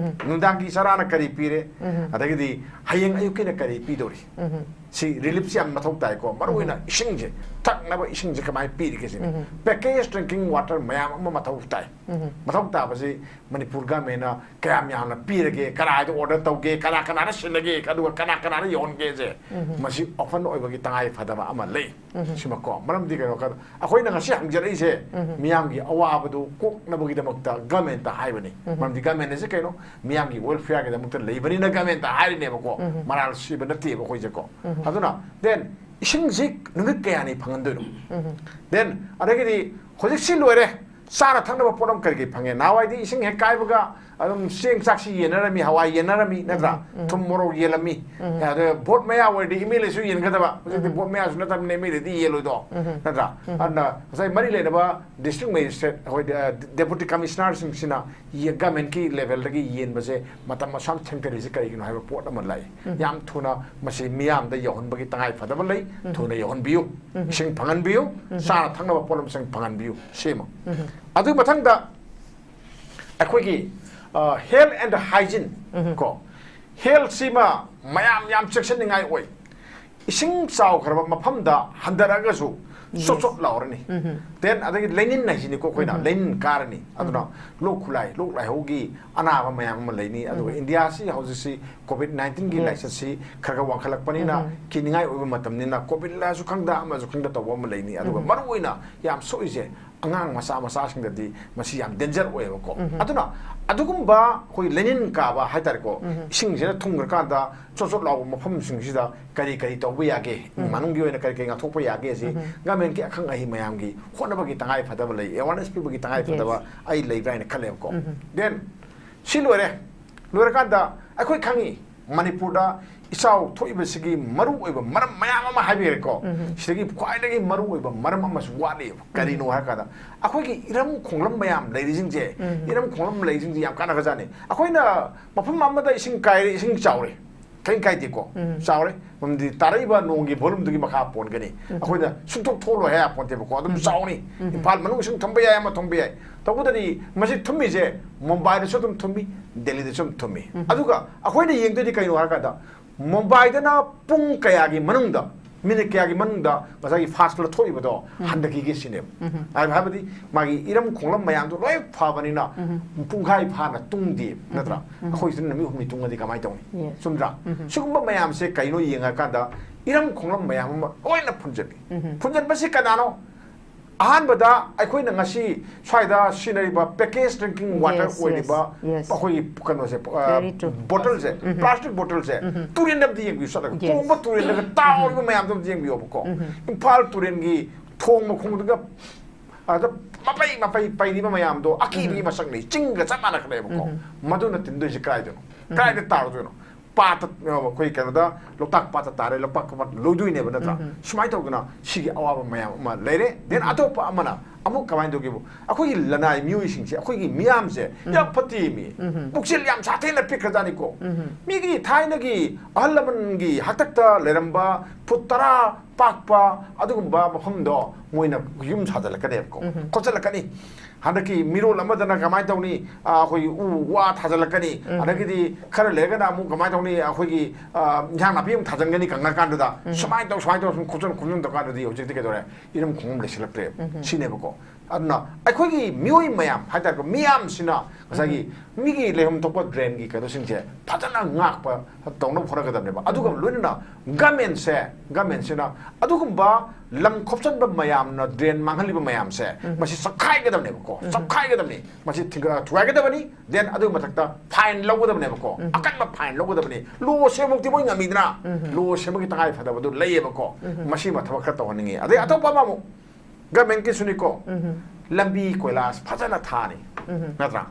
ꯅꯨꯡꯗꯥꯡꯒꯤ ꯆꯔꯥꯅ ꯀꯔꯤ ꯄꯤꯔꯦ? ꯑꯗꯒꯤꯗꯤ ꯍꯌꯦꯡ ꯑꯌꯨꯛꯀꯤꯅ ꯀꯔꯤ ꯄꯤꯗꯧꯔꯤ? ꯁꯤ ꯔꯤꯂꯤꯐꯁꯤ ꯌꯥꯝ ꯃꯊꯧ ꯇꯥꯏꯀꯣ, ꯃꯔꯨ ꯑꯣꯏꯅ ꯏꯁꯤꯡꯁꯦ, ꯊꯛꯅꯕ ꯏꯁꯤꯡꯁꯦ ꯀꯃꯥꯏꯅ ꯄꯤꯔꯤꯒꯦ ꯁꯤꯅꯤ꯫ Package drinking water ꯃꯌꯥꯝ ꯑꯃ ꯃꯊꯧ ꯇꯥꯏ꯫ ꯃꯊꯧ ꯇꯥꯕꯁꯤ ꯃꯅꯤꯄꯨꯔ ꯒꯃꯦꯟꯅ ꯀꯌꯥꯝ ꯌꯥꯝꯅ ꯄꯤꯔꯒꯦ, ꯀꯅꯥꯗ order ꯇꯧꯒꯦ, ꯀꯅꯥ ꯀꯅꯥꯅ ꯁꯤꯟꯅꯒꯦ, ꯑꯗꯨꯒ ꯀꯅꯥ ꯀꯅꯥꯅ ꯌꯧꯍꯟꯒꯦꯁꯦ, ꯃꯁꯤ open ꯑꯣꯏꯕꯒꯤ ꯇꯉꯥꯏ ꯐꯗꯕ ꯑꯃ ꯂꯩ꯫ ꯁꯤꯃꯀꯣ, ꯃꯔꯝꯗꯤ ꯀꯩꯅꯣ ꯀꯥꯟꯗ ꯑꯩꯈꯣꯏꯅ ꯉꯁꯤ ꯍꯪꯖꯔꯛꯏꯁꯦ, ꯃꯤꯌꯥꯝꯒꯤ ꯑꯋꯥꯕꯗꯨ ꯀꯣꯛꯅꯕꯒꯤꯗꯃꯛꯇ ꯒꯃꯦꯟꯇ ꯍꯥꯏꯕꯅꯤ꯫ ꯃꯔꯝꯗꯤ ꯒꯃꯦꯟ ꯑꯁꯤ ꯀꯩꯅꯣ, ꯃꯤꯌꯥꯝꯒꯤ welfareꯒꯤꯗꯃꯛꯇ ꯂꯩꯕꯅꯤꯅ ꯒꯃꯦꯟꯇ ꯍꯥꯏꯔꯤꯅꯦꯕꯀꯣ꯫ ꯃꯔꯥꯜ ꯁꯤꯕ ꯅꯠꯇꯦꯕ ꯑꯩꯈꯣꯏꯁꯦꯀꯣ꯫ ꯑꯗꯨꯅ then ꯏꯁꯤꯡꯁꯤ ꯅꯨꯃꯤꯠ ꯀꯌꯥꯅꯤ ꯐꯪꯍꯟꯗꯣꯏꯅꯣ? Then ꯑꯗꯒꯤꯗꯤ ꯍꯧꯖꯤꯛꯁꯤ ꯂꯣꯏꯔꯦ, ꯆꯥꯅ ꯊꯛꯅꯕ ꯄꯣꯠꯂꯝ ꯀꯔꯤ ꯀꯔꯤ ꯐꯪꯉꯦ? ꯅꯍꯥꯟꯋꯥꯏꯗꯤ ꯏꯁꯤꯡ ꯍꯦꯛ ꯀꯥꯏꯕꯒ ꯑꯗꯨꯝ ꯆꯦꯡ ꯆꯥꯛꯁꯤ ꯌꯦꯟꯅꯔꯝꯃꯤ, ꯍꯋꯥꯏ ꯌꯦꯟꯅꯔꯝꯃꯤ, ꯅꯠꯇ꯭ꯔꯥ? ꯊꯨꯝ ꯃꯣꯔꯣꯛ ꯌꯦꯜꯂꯝꯃꯤ꯫ ꯑꯗ ꯚꯣꯠ ꯃꯌꯥ ꯑꯣꯏꯔꯗꯤ MLAꯁꯨ ꯌꯦꯟꯒꯗꯕ, ꯍꯧꯖꯤꯛꯇꯤ ꯚꯣꯠ ꯃꯌꯥꯁꯨ ꯅꯠꯇꯕꯅꯤꯅ MLAꯗꯤ ꯌꯦꯜꯂꯣꯏꯗꯣ, ꯅꯠꯇ꯭ꯔꯥ? ꯑꯗꯨꯅ ꯉꯁꯥꯏ ꯃꯔꯤ ꯂꯩꯅꯕ district magistrate, ꯑꯩꯈꯣꯏ deputy commissionerꯁꯤꯡꯁꯤꯅ ꯒꯃꯦꯟꯀꯤ levelꯗꯒꯤ ꯌꯦꯟꯕꯁꯦ ꯃꯇꯝ ꯑꯁꯨꯛ ꯌꯥꯝ ꯊꯦꯡꯊꯔꯤꯁꯦ ꯀꯔꯤꯒꯤꯅꯣ ꯍꯥꯏꯕ ꯄꯣꯠ ꯑꯃ ꯂꯥꯛꯏ꯫ ꯌꯥꯝ ꯊꯨꯅ ꯃꯁꯤ ꯃꯤꯌꯥꯝꯗ ꯌꯧꯍꯟꯕꯒꯤ ꯇꯉꯥꯏ ꯐꯗꯕ ꯂꯩ, ꯊꯨꯅ ꯌꯧꯍꯟꯕꯤꯌꯨ꯫ ꯏꯁꯤꯡ ꯐꯪꯍꯟꯕꯤꯌꯨ, ꯆꯥꯅ ꯊꯛꯅꯕ ꯄꯣꯠꯂꯝꯁꯤꯡ ꯐꯪꯍꯟꯕꯤꯌꯨ, ꯁꯤꯃ꯫ ꯑꯗꯨꯒꯤ ꯃꯊꯪꯗ ꯑꯩꯈꯣꯏꯒꯤ health and hygiene ꯀꯣ, healthꯁꯤꯃ ꯃꯌꯥꯝ ꯌꯥꯝ ꯆꯦꯛꯁꯤꯟꯅꯤꯡꯉꯥꯏ ꯑꯣꯏ꯫ ꯏꯁꯤꯡ ꯆꯥꯎꯈ꯭ꯔꯕ ꯃꯐꯝꯗ ꯍꯟꯊꯔꯛꯑꯒꯁꯨ ꯆꯣꯠ ꯆꯣꯠ ꯂꯥꯎꯔꯅꯤ꯫ Then ꯑꯗꯒꯤ ꯂꯩꯅꯤꯟ ꯍꯥꯏꯁꯤꯅꯤꯀꯣ ꯑꯩꯈꯣꯏꯅ ꯂꯩꯅꯤꯟ ꯀꯥꯔꯅꯤ꯫ ꯑꯗꯨꯅ ꯂꯣꯛ ꯈꯨꯂꯥꯏ, ꯂꯣꯛ ꯂꯥꯏꯍꯧꯒꯤ ꯑꯅꯥꯕ ꯃꯌꯥꯝ ꯑꯃ ꯂꯩꯅꯤ꯫ ꯑꯗꯨꯒ ꯏꯟꯗꯤꯌꯥꯁꯤ ꯍꯧꯖꯤꯛꯁꯤ COVID nineteenꯒꯤ ꯂꯥꯏꯆꯠꯁꯤ ꯈꯔ ꯈꯔ ꯋꯥꯡꯈꯠꯂꯛꯄꯅꯤꯅ, ꯀꯤꯅꯤꯡꯉꯥꯏ ꯑꯣꯏꯕ ꯃꯇꯝꯅꯤꯅ, COVID ꯂꯥꯁꯨ ꯈꯪꯗ, ꯑꯃꯁꯨ ꯈꯪꯗ ꯇꯧꯕ ꯑꯃ ꯂꯩꯅꯤ꯫ ꯑꯗꯨꯒ ꯃꯔꯨꯑꯣꯏꯅ ꯌꯥꯝ ꯁꯣꯛꯏꯁꯦ ꯑꯉꯥꯡ ꯃꯆꯥ ꯃꯆꯥꯁꯤꯡꯗꯗꯤ ꯃꯁꯤ ꯌꯥꯝ danger ꯑꯣꯏꯌꯦꯕꯀꯣ꯫ ꯑꯗꯨꯅ ꯑꯗꯨꯒꯨꯝꯕ ꯑꯩꯈꯣꯏ ꯂꯩꯅꯤꯟ ꯀꯥꯕ ꯍꯥꯏꯇꯥꯔꯦꯀꯣ, ꯏꯁꯤꯡꯁꯤꯅ ꯊꯨꯝꯈ꯭ꯔꯀꯥꯟꯗ ꯆꯣꯠ ꯆꯣꯠ ꯂꯥꯎꯕ ꯃꯐꯝꯁꯤꯡꯁꯤꯗ ꯀꯔꯤ ꯀꯔꯤ ꯇꯧꯕ ꯌꯥꯒꯦ, ꯏꯃꯨꯡ ꯃꯅꯨꯡꯒꯤ ꯑꯣꯏꯅ ꯀꯔꯤ ꯀꯔꯤ ꯉꯥꯛꯊꯣꯛꯄ ꯌꯥꯒꯦ, ꯁꯤ governmentꯀꯤ ꯑꯈꯪ ꯑꯍꯩ ꯃꯌꯥꯝꯒꯤ ꯍꯣꯠꯅꯕꯒꯤ ꯇꯉꯥꯏ ꯐꯗꯕ ꯂꯩ, awareness ꯄꯤꯕꯒꯤ ꯇꯉꯥꯏ ꯐꯗꯕ ꯑꯩ ꯂꯩꯕ꯭ꯔꯥ ꯍꯥꯏꯅ ꯈꯜꯂꯦꯕꯀꯣ꯫ Then ꯁꯤ ꯂꯣꯏꯔꯦ꯫ ꯂꯣꯏꯔꯀꯥꯟꯗ ꯑꯩꯈꯣꯏ ꯈꯪꯉꯤ, ꯃꯅꯤꯄꯨꯔꯗ ꯏꯆꯥꯎ ꯊꯣꯛꯏꯕꯁꯤꯒꯤ ꯃꯔꯨꯑꯣꯏꯕ ꯃꯔꯝ ꯃꯌꯥꯝ ꯑꯃ ꯍꯥꯏꯕꯤꯔꯦꯀꯣ꯫ ꯁꯤꯗꯒꯤ ꯈ꯭ꯋꯥꯏꯗꯒꯤ ꯃꯔꯨꯑꯣꯏꯕ ꯃꯔꯝ ꯑꯃꯁꯨ ꯋꯥꯠꯂꯤꯕ꯫ ꯀꯔꯤꯅꯣ ꯍꯥꯏꯔꯀꯥꯟꯗ, ꯑꯩꯈꯣꯏꯒꯤ ꯏꯔꯝ ꯈꯣꯡꯂꯝ ꯃꯌꯥꯝ ꯂꯩꯔꯤꯁꯤꯡꯁꯦ, ꯏꯔꯝ ꯈꯣꯡꯂꯝ ꯂꯩꯔꯤꯁꯤꯡꯁꯦ ꯌꯥꯝ ꯀꯥꯟꯅꯈ꯭ꯔꯖꯥꯠꯅꯤ꯫ ꯑꯩꯈꯣꯏꯅ ꯃꯐꯝ ꯑꯃꯗ ꯏꯁꯤꯡ ꯀꯥꯏꯔꯦ, ꯏꯁꯤꯡ ꯆꯥꯎꯔꯦ, ꯀꯔꯤꯝ ꯀꯥꯏꯗꯦꯀꯣ꯫ ꯆꯥꯎꯔꯦ꯫ ꯃꯔꯝꯗꯤ ꯇꯥꯔꯛꯏꯕ ꯅꯣꯡꯒꯤ volume ꯗꯨꯒꯤ ꯃꯈꯥ ꯄꯣꯟꯒꯅꯤ꯫ ꯑꯩꯈꯣꯏꯅ ꯁꯨꯡꯊꯣꯛ ꯊꯣꯛꯂꯣꯏ ꯍꯥꯏ ꯌꯥꯄꯣꯟꯇꯦꯕꯀꯣ꯫ ꯑꯗꯨꯝ ꯆꯥꯎꯅꯤ꯫ ꯏꯝꯐꯥꯜ ꯃꯅꯨꯡ ꯏꯁꯤꯡ ꯊꯨꯝꯕ ꯌꯥꯏ, ꯑꯃ ꯊꯨꯝꯕ ꯌꯥꯏ꯫ ꯇꯧꯕꯇꯗꯤ ꯃꯁꯤ ꯊꯨꯝꯃꯤꯁꯦ ꯃꯨꯝꯕꯥꯏꯗꯁꯨ ꯑꯗꯨꯝ ꯊꯨꯝꯃꯤ, ꯗꯦꯜꯂꯤꯗꯁꯨ ꯑꯗꯨꯝ ꯊꯨꯝꯃꯤ꯫ ꯑꯗꯨꯒ ꯑꯩꯈꯣꯏꯅ ꯌꯦꯡꯗꯣꯏꯗꯤ ꯀꯩꯅꯣ ꯍꯥꯏꯔꯀꯥꯟꯗ, ꯃꯨꯝꯕꯥꯏꯗꯅ ꯄꯨꯡ ꯀꯌꯥꯒꯤ ꯃꯅꯨꯡꯗ, ꯃꯤꯅꯤꯠ ꯀꯌꯥꯒꯤ ꯃꯅꯨꯡꯗ ꯉꯁꯥꯏꯒꯤ fast flood ꯊꯣꯛꯏꯕꯗꯣ ꯍꯟꯊꯈꯤꯒꯦ ꯁꯤꯅꯦꯕ꯫ ꯍꯥꯏꯕ-, ꯍꯥꯏꯕꯗꯤ ꯃꯥꯒꯤ ꯏꯔꯝ ꯈꯣꯡꯂꯝ ꯃꯌꯥꯝꯗꯣ ꯂꯣꯏ ꯐꯕꯅꯤꯅ ꯄꯨꯡꯈꯥꯏ ꯐꯥꯅ ꯇꯨꯡꯗꯦ, ꯅꯠꯇ꯭ꯔꯥ? ꯑꯩꯈꯣꯏꯁꯤꯅ ꯅꯨꯃꯤꯠ ꯍꯨꯝꯅꯤ ꯇꯨꯡꯉꯗꯤ ꯀꯃꯥꯏꯅ ꯇꯧꯅꯤ? Yes. ꯆꯨꯝꯗ꯭ꯔꯥ? ꯁꯤꯒꯨꯝꯕ ꯃꯌꯥꯝꯁꯦ ꯀꯩꯅꯣ ꯌꯦꯡꯉꯀꯥꯟꯗ ꯏꯔꯝ ꯈꯣꯡꯂꯝ ꯃꯌꯥꯝ ꯑꯃ ꯂꯣꯏꯅ ꯐꯨꯟꯖꯜꯂꯤ꯫ ꯐꯨꯟꯖꯟꯕꯁꯤ ꯀꯅꯥꯅꯣ? ꯑꯍꯥꯟꯕꯗ ꯑꯩꯈꯣꯏꯅ ꯉꯁꯤ ꯁ꯭ꯋꯥꯏꯗ ꯁꯤꯖꯤꯟꯅꯔꯤꯕ package drinking water Yes, yes, ꯑꯣꯏꯔꯤꯕ yes. ꯑꯩꯈꯣꯏꯒꯤ ꯀꯩꯅꯣꯁꯦ, Very true. ꯕꯣꯇꯜꯁꯦ, plastic ꯕꯣꯇꯜꯁꯦ, ꯇꯨꯔꯦꯟꯗ ꯑꯝꯇ ꯌꯦꯡꯕꯤꯌꯨ ꯆꯠꯂꯒ꯫ Yes. ꯇꯣꯡꯕ ꯇꯨꯔꯦꯟꯗꯒ ꯇꯥꯍꯧꯔꯤꯕ ꯃꯌꯥꯝꯗꯣ ꯑꯝꯇ ꯌꯦꯡꯕꯤꯌꯣꯕꯀꯣ꯫ ꯏꯝꯐꯥꯜ ꯇꯨꯔꯦꯟꯒꯤ ꯊꯣꯡ ꯃꯈꯣꯡꯗꯒ ꯑꯗ ꯃꯄꯩ ꯃꯄꯩ ꯄꯩꯔꯤꯕ ꯃꯌꯥꯝꯗꯣ ꯑꯀꯤꯕꯒꯤ ꯃꯁꯛꯅꯤ꯫ ꯆꯤꯡꯒ ꯆꯞ ꯃꯥꯟꯅꯈ꯭ꯔꯦꯕꯀꯣ꯫ ꯃꯗꯨꯅ ꯇꯤꯟꯗꯣꯏꯁꯦ ꯀꯗꯥꯏꯗꯅꯣ? ꯀꯗꯥꯏꯗ ꯇꯥꯔꯨꯗꯣꯏꯅꯣ? ꯄꯥꯠꯇ, ꯑꯩꯈꯣꯏ ꯀꯩꯅꯣꯗ, ꯂꯣꯛꯇꯥꯛ ꯄꯥꯠꯇ ꯇꯥꯔꯦ, ꯂꯣꯛꯇꯥꯛ ꯄꯥꯠ ꯂꯣꯏꯗꯣꯏꯅꯦꯕ, ꯅꯠꯇ꯭ꯔꯥ? ꯁꯨꯃꯥꯏꯅ ꯇꯧꯗꯅ ꯁꯤꯒꯤ ꯑꯋꯥꯕ ꯃꯌꯥꯝ ꯑꯃ ꯂꯩꯔꯦ꯫ Then ꯑꯇꯣꯞꯄ ꯑꯃꯅ ꯑꯃꯨꯛ ꯀꯃꯥꯏꯅ ꯇꯧꯒꯦꯕꯨ, ꯑꯩꯈꯣꯏꯒꯤ ꯂꯅꯥꯏ ꯃꯤꯑꯣꯏꯁꯤꯡꯁꯦ, ꯑꯩꯈꯣꯏꯒꯤ ꯃꯤꯌꯥꯝꯁꯦ ꯌꯥꯝ ꯐꯠꯇꯦ ꯃꯤ꯫ ꯄꯨꯛꯆꯦꯜ ꯌꯥꯝ ꯁꯥꯊꯤꯅ ꯄꯤꯛꯈ꯭ꯔꯖꯥꯠꯅꯤꯀꯣ꯫ ꯃꯤꯒꯤ ꯊꯥꯏꯅꯒꯤ ꯑꯍꯜ ꯂꯃꯟꯒꯤ ꯍꯥꯛꯇꯛꯇ ꯂꯩꯔꯝꯕ ꯐꯨꯠ ꯇꯔꯥ ꯄꯥꯛꯄ ꯑꯗꯨꯒꯨꯝꯕ ꯃꯐꯝꯗꯣ ꯃꯣꯏꯅ ꯌꯨꯝ ꯁꯥꯖꯤꯜꯂꯛꯀꯅꯦꯕꯀꯣ, ꯈꯣꯠꯆꯜꯂꯛꯀꯅꯤ꯫ ꯍꯟꯗꯛꯀꯤ ꯃꯤꯔꯣꯜ ꯑꯃꯗꯅ ꯀꯃꯥꯏꯅ ꯇꯧꯅꯤ? ꯑ, ꯑꯩꯈꯣꯏꯒꯤ ꯎ ꯋꯥ ꯊꯥꯖꯤꯜꯂꯛꯀꯅꯤ꯫ ꯑꯗꯒꯤꯗꯤ ꯈꯔ ꯂꯩꯔꯒꯅ ꯑꯃꯨꯛ ꯀꯃꯥꯏꯅ ꯇꯧꯅꯤ? ꯑꯩꯈꯣꯏꯒꯤ, ꯑ, ꯏꯟꯁꯥꯡ ꯅꯥꯄꯤ ꯑꯃꯨꯛ ꯊꯥꯖꯤꯟꯒꯅꯤ ꯀꯪꯉꯀꯥꯟꯗꯨꯗ꯫ ꯁꯨꯃꯥꯏꯅ ꯇꯧ, ꯁꯨꯃꯥꯏꯅ ꯇꯧ, ꯁꯨꯝ ꯈꯣꯝꯖꯤꯟ, ꯈꯣꯝꯖꯤꯟ ꯇꯧꯀꯥꯟꯗꯗꯤ ꯍꯧꯖꯤꯛꯇꯤ ꯀꯩꯗꯧꯔꯦ? ꯏꯔꯝ ꯈꯣꯡꯕꯝ ꯂꯩꯁꯤꯜꯂꯛꯇ꯭ꯔꯦ꯫ ꯁꯤꯅꯦꯕꯀꯣ꯫ ꯑꯗꯨꯅ ꯑꯩꯈꯣꯏꯒꯤ ꯃꯤꯑꯣꯏ ꯃꯌꯥꯝ ꯍꯥꯏꯇꯥꯔꯦꯀꯣ, ꯃꯤꯌꯥꯝꯁꯤꯅ ꯉꯁꯥꯏꯒꯤ ꯃꯤꯒꯤ ꯂꯩꯐꯝ ꯊꯣꯛꯄ drain ꯒꯤ ꯀꯩꯅꯣꯁꯤꯡꯁꯦ ꯐꯖꯅ ꯉꯥꯛꯄ ꯇꯧꯅꯕ ꯍꯣꯠꯅꯒꯗꯕꯅꯦꯕ꯫ ꯑꯗꯨꯒ ꯂꯣꯏꯅꯅ government ꯁꯦ, government ꯁꯤꯅ ꯑꯗꯨꯒꯨꯝꯕ ꯂꯝ ꯈꯣꯞꯆꯟꯕ ꯃꯌꯥꯝꯅ drain ꯃꯥꯡꯍꯜꯂꯤꯕ ꯃꯌꯥꯝꯁꯦ, ꯃꯁꯤ ꯆꯞꯈꯥꯏꯒꯗꯕꯅꯦꯕꯀꯣ, ꯆꯞꯈꯥꯏꯒꯗꯕꯅꯤ, ꯃꯁꯤ ꯊꯤꯡꯒ-, ꯊꯨꯒꯥꯏꯒꯗꯕꯅꯤ꯫ Then ꯑꯗꯨꯒꯤ ꯃꯊꯛꯇ fine ꯂꯧꯒꯗꯕꯅꯦꯕꯀꯣ, ꯑꯀꯟꯕ fine ꯂꯧꯒꯗꯕꯅꯤ꯫ Law ꯁꯦꯝꯕꯃꯛꯇꯤ ꯃꯣꯏ ꯉꯝꯃꯤꯗꯅ, law ꯁꯦꯝꯕꯒꯤ ꯇꯉꯥꯏ ꯐꯗꯕꯗꯨ ꯂꯩꯌꯦꯕꯀꯣ꯫ ꯃꯁꯤꯃ ꯊꯕꯛ ꯈꯔ ꯇꯧꯍꯟꯅꯤꯡꯉꯤ꯫ ꯑꯗꯩ ꯑꯇꯣꯞꯄ ꯑꯃꯃꯨꯛ, government ꯀꯤꯁꯨꯅꯤꯀꯣ, ꯂꯝꯕꯤ ꯀꯣꯏꯂꯥꯁ ꯐꯖꯅ ꯊꯥꯅꯤ, ꯅꯠꯇ꯭ꯔꯥ?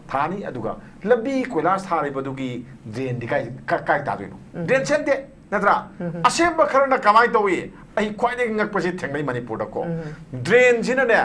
ꯊꯥꯅꯤ꯫ ꯑꯗꯨꯒ ꯂꯝꯕꯤ ꯀꯣꯏꯂꯥꯁ ꯊꯥꯔꯤꯕꯗꯨꯒꯤ drain ꯗꯤ ꯀꯥꯏ, ꯀꯥ-, ꯀꯥꯏ ꯇꯥꯗꯣꯏꯅꯣ? Drain ꯁꯦꯝꯗꯦ, ꯅꯠꯇ꯭ꯔꯥ? ꯑꯁꯦꯝꯕ ꯈꯔꯅ ꯀꯃꯥꯏꯅ ꯇꯧꯏ? ꯑꯩ ꯈ꯭ꯋꯥꯏꯗꯒꯤ ꯉꯛꯄꯁꯤ ꯊꯦꯡꯅꯩ ꯃꯅꯤꯄꯨꯔꯗꯀꯣ꯫ Drain ꯁꯤꯅꯅꯦ,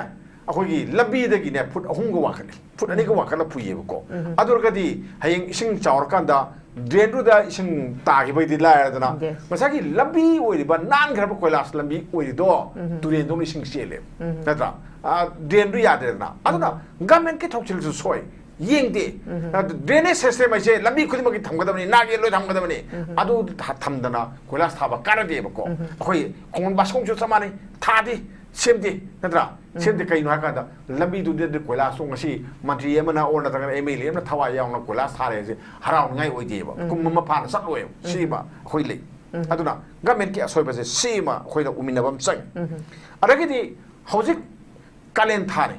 ꯑꯩꯈꯣꯏꯒꯤ ꯂꯝꯕꯤꯗꯒꯤꯅꯦ ꯐꯨꯠ ꯑꯍꯨꯝꯒ ꯋꯥꯡꯈꯠꯂꯤ, ꯐꯨꯠ ꯑꯅꯤꯒ ꯋꯥꯡꯈꯠꯂ ꯄꯨꯏꯌꯦꯕꯀꯣ꯫ ꯑꯗꯨ ꯑꯣꯏꯔꯒꯗꯤ ꯍꯌꯦꯡ ꯏꯁꯤꯡ ꯆꯥꯎꯔꯀꯥꯟꯗ ꯗ꯭ꯔꯦꯟꯗꯨꯗ ꯏꯁꯤꯡ ꯇꯥꯈꯤꯕꯩꯗꯤ ꯂꯥꯏꯔꯗꯅ, Yes. ꯉꯁꯥꯏꯒꯤ ꯂꯝꯕꯤ ꯑꯣꯏꯔꯤꯕ, ꯅꯥꯟꯈ꯭ꯔꯕ ꯀꯣꯏꯂꯥꯁ ꯂꯝꯕꯤ ꯑꯣꯏꯔꯤꯗꯣ, ꯇꯨꯔꯦꯟꯗꯧꯅ ꯏꯁꯤꯡ ꯆꯦꯜꯂꯦ, ꯅꯠꯇ꯭ꯔꯥ? ꯑ, ꯗ꯭ꯔꯦꯟꯗꯨ ꯌꯥꯗ꯭ꯔꯦꯗꯅ꯫ ꯑꯗꯨꯅ ꯒꯃꯦꯟꯠꯀꯤ ꯊꯧꯁꯤꯜꯁꯨ ꯁꯣꯏ, ꯌꯦꯡꯗꯦ꯫ ꯑ, ꯗ꯭ꯔꯦꯅꯦꯖ ꯁꯤꯁꯇꯦꯝ ꯍꯥꯏꯁꯦ ꯂꯝꯕꯤ ꯈꯨꯗꯤꯡꯃꯛꯀꯤ ꯊꯝꯒꯗꯕꯅꯤ, ꯅꯥꯛ ꯌꯦꯠ ꯂꯣꯏ ꯊꯝꯒꯗꯕꯅꯤ꯫ ꯑꯗꯨ ꯊ- ꯊꯝꯗꯅ ꯀꯣꯏꯂꯥꯁ ꯊꯥꯕ ꯀꯥꯟꯅꯗꯦꯕꯀꯣ꯫ ꯑꯩꯈꯣꯏ ꯈꯣꯡ ꯕꯥꯁꯀꯣꯡꯁꯨ ꯆꯞ ꯃꯥꯟꯅꯩ, ꯊꯥꯗꯦ, ꯁꯦꯝꯗꯦ, ꯅꯠꯇ꯭ꯔꯥ? ꯁꯦꯝꯗꯦ꯫ ꯀꯩꯅꯣ ꯍꯥꯏ ꯀꯥꯟꯗ, ꯂꯝꯕꯤꯗꯨꯗ ꯀꯣꯏꯂꯥꯁꯇꯣ ꯉꯁꯤ ꯃꯟꯇ꯭ꯔꯤ ꯑꯃꯅ ꯑꯣꯔ ꯅꯠꯇ꯭ꯔꯒꯅ ꯑꯦꯝ ꯑꯦꯜ ꯑꯦ ꯑꯃꯅ ꯊꯋꯥꯏ ꯌꯥꯎꯅ ꯀꯣꯏꯂꯥꯁ ꯊꯥꯔꯦ ꯍꯥꯏꯁꯦ ꯍꯔꯥꯎꯅꯤꯡꯉꯥꯏ ꯑꯣꯏꯗꯦꯕ꯫ ꯀꯨꯝ ꯑꯃ ꯐꯥꯅ ꯆꯠꯂꯣꯏꯕ꯫ ꯁꯤꯃ ꯑꯩꯈꯣꯏ ꯂꯩ꯫ ꯑꯗꯨꯅ ꯒꯃꯦꯟꯠꯀꯤ ꯑꯁꯣꯏꯕꯁꯦ ꯁꯤꯃ ꯑꯩꯈꯣꯏꯅ ꯎꯃꯤꯟꯅꯕ ꯑꯃ ꯆꯪꯉꯤ꯫ ꯑꯗꯒꯤꯗꯤ ꯍꯧꯖꯤꯛ ꯀꯥꯂꯦꯟ ꯊꯥꯅꯤ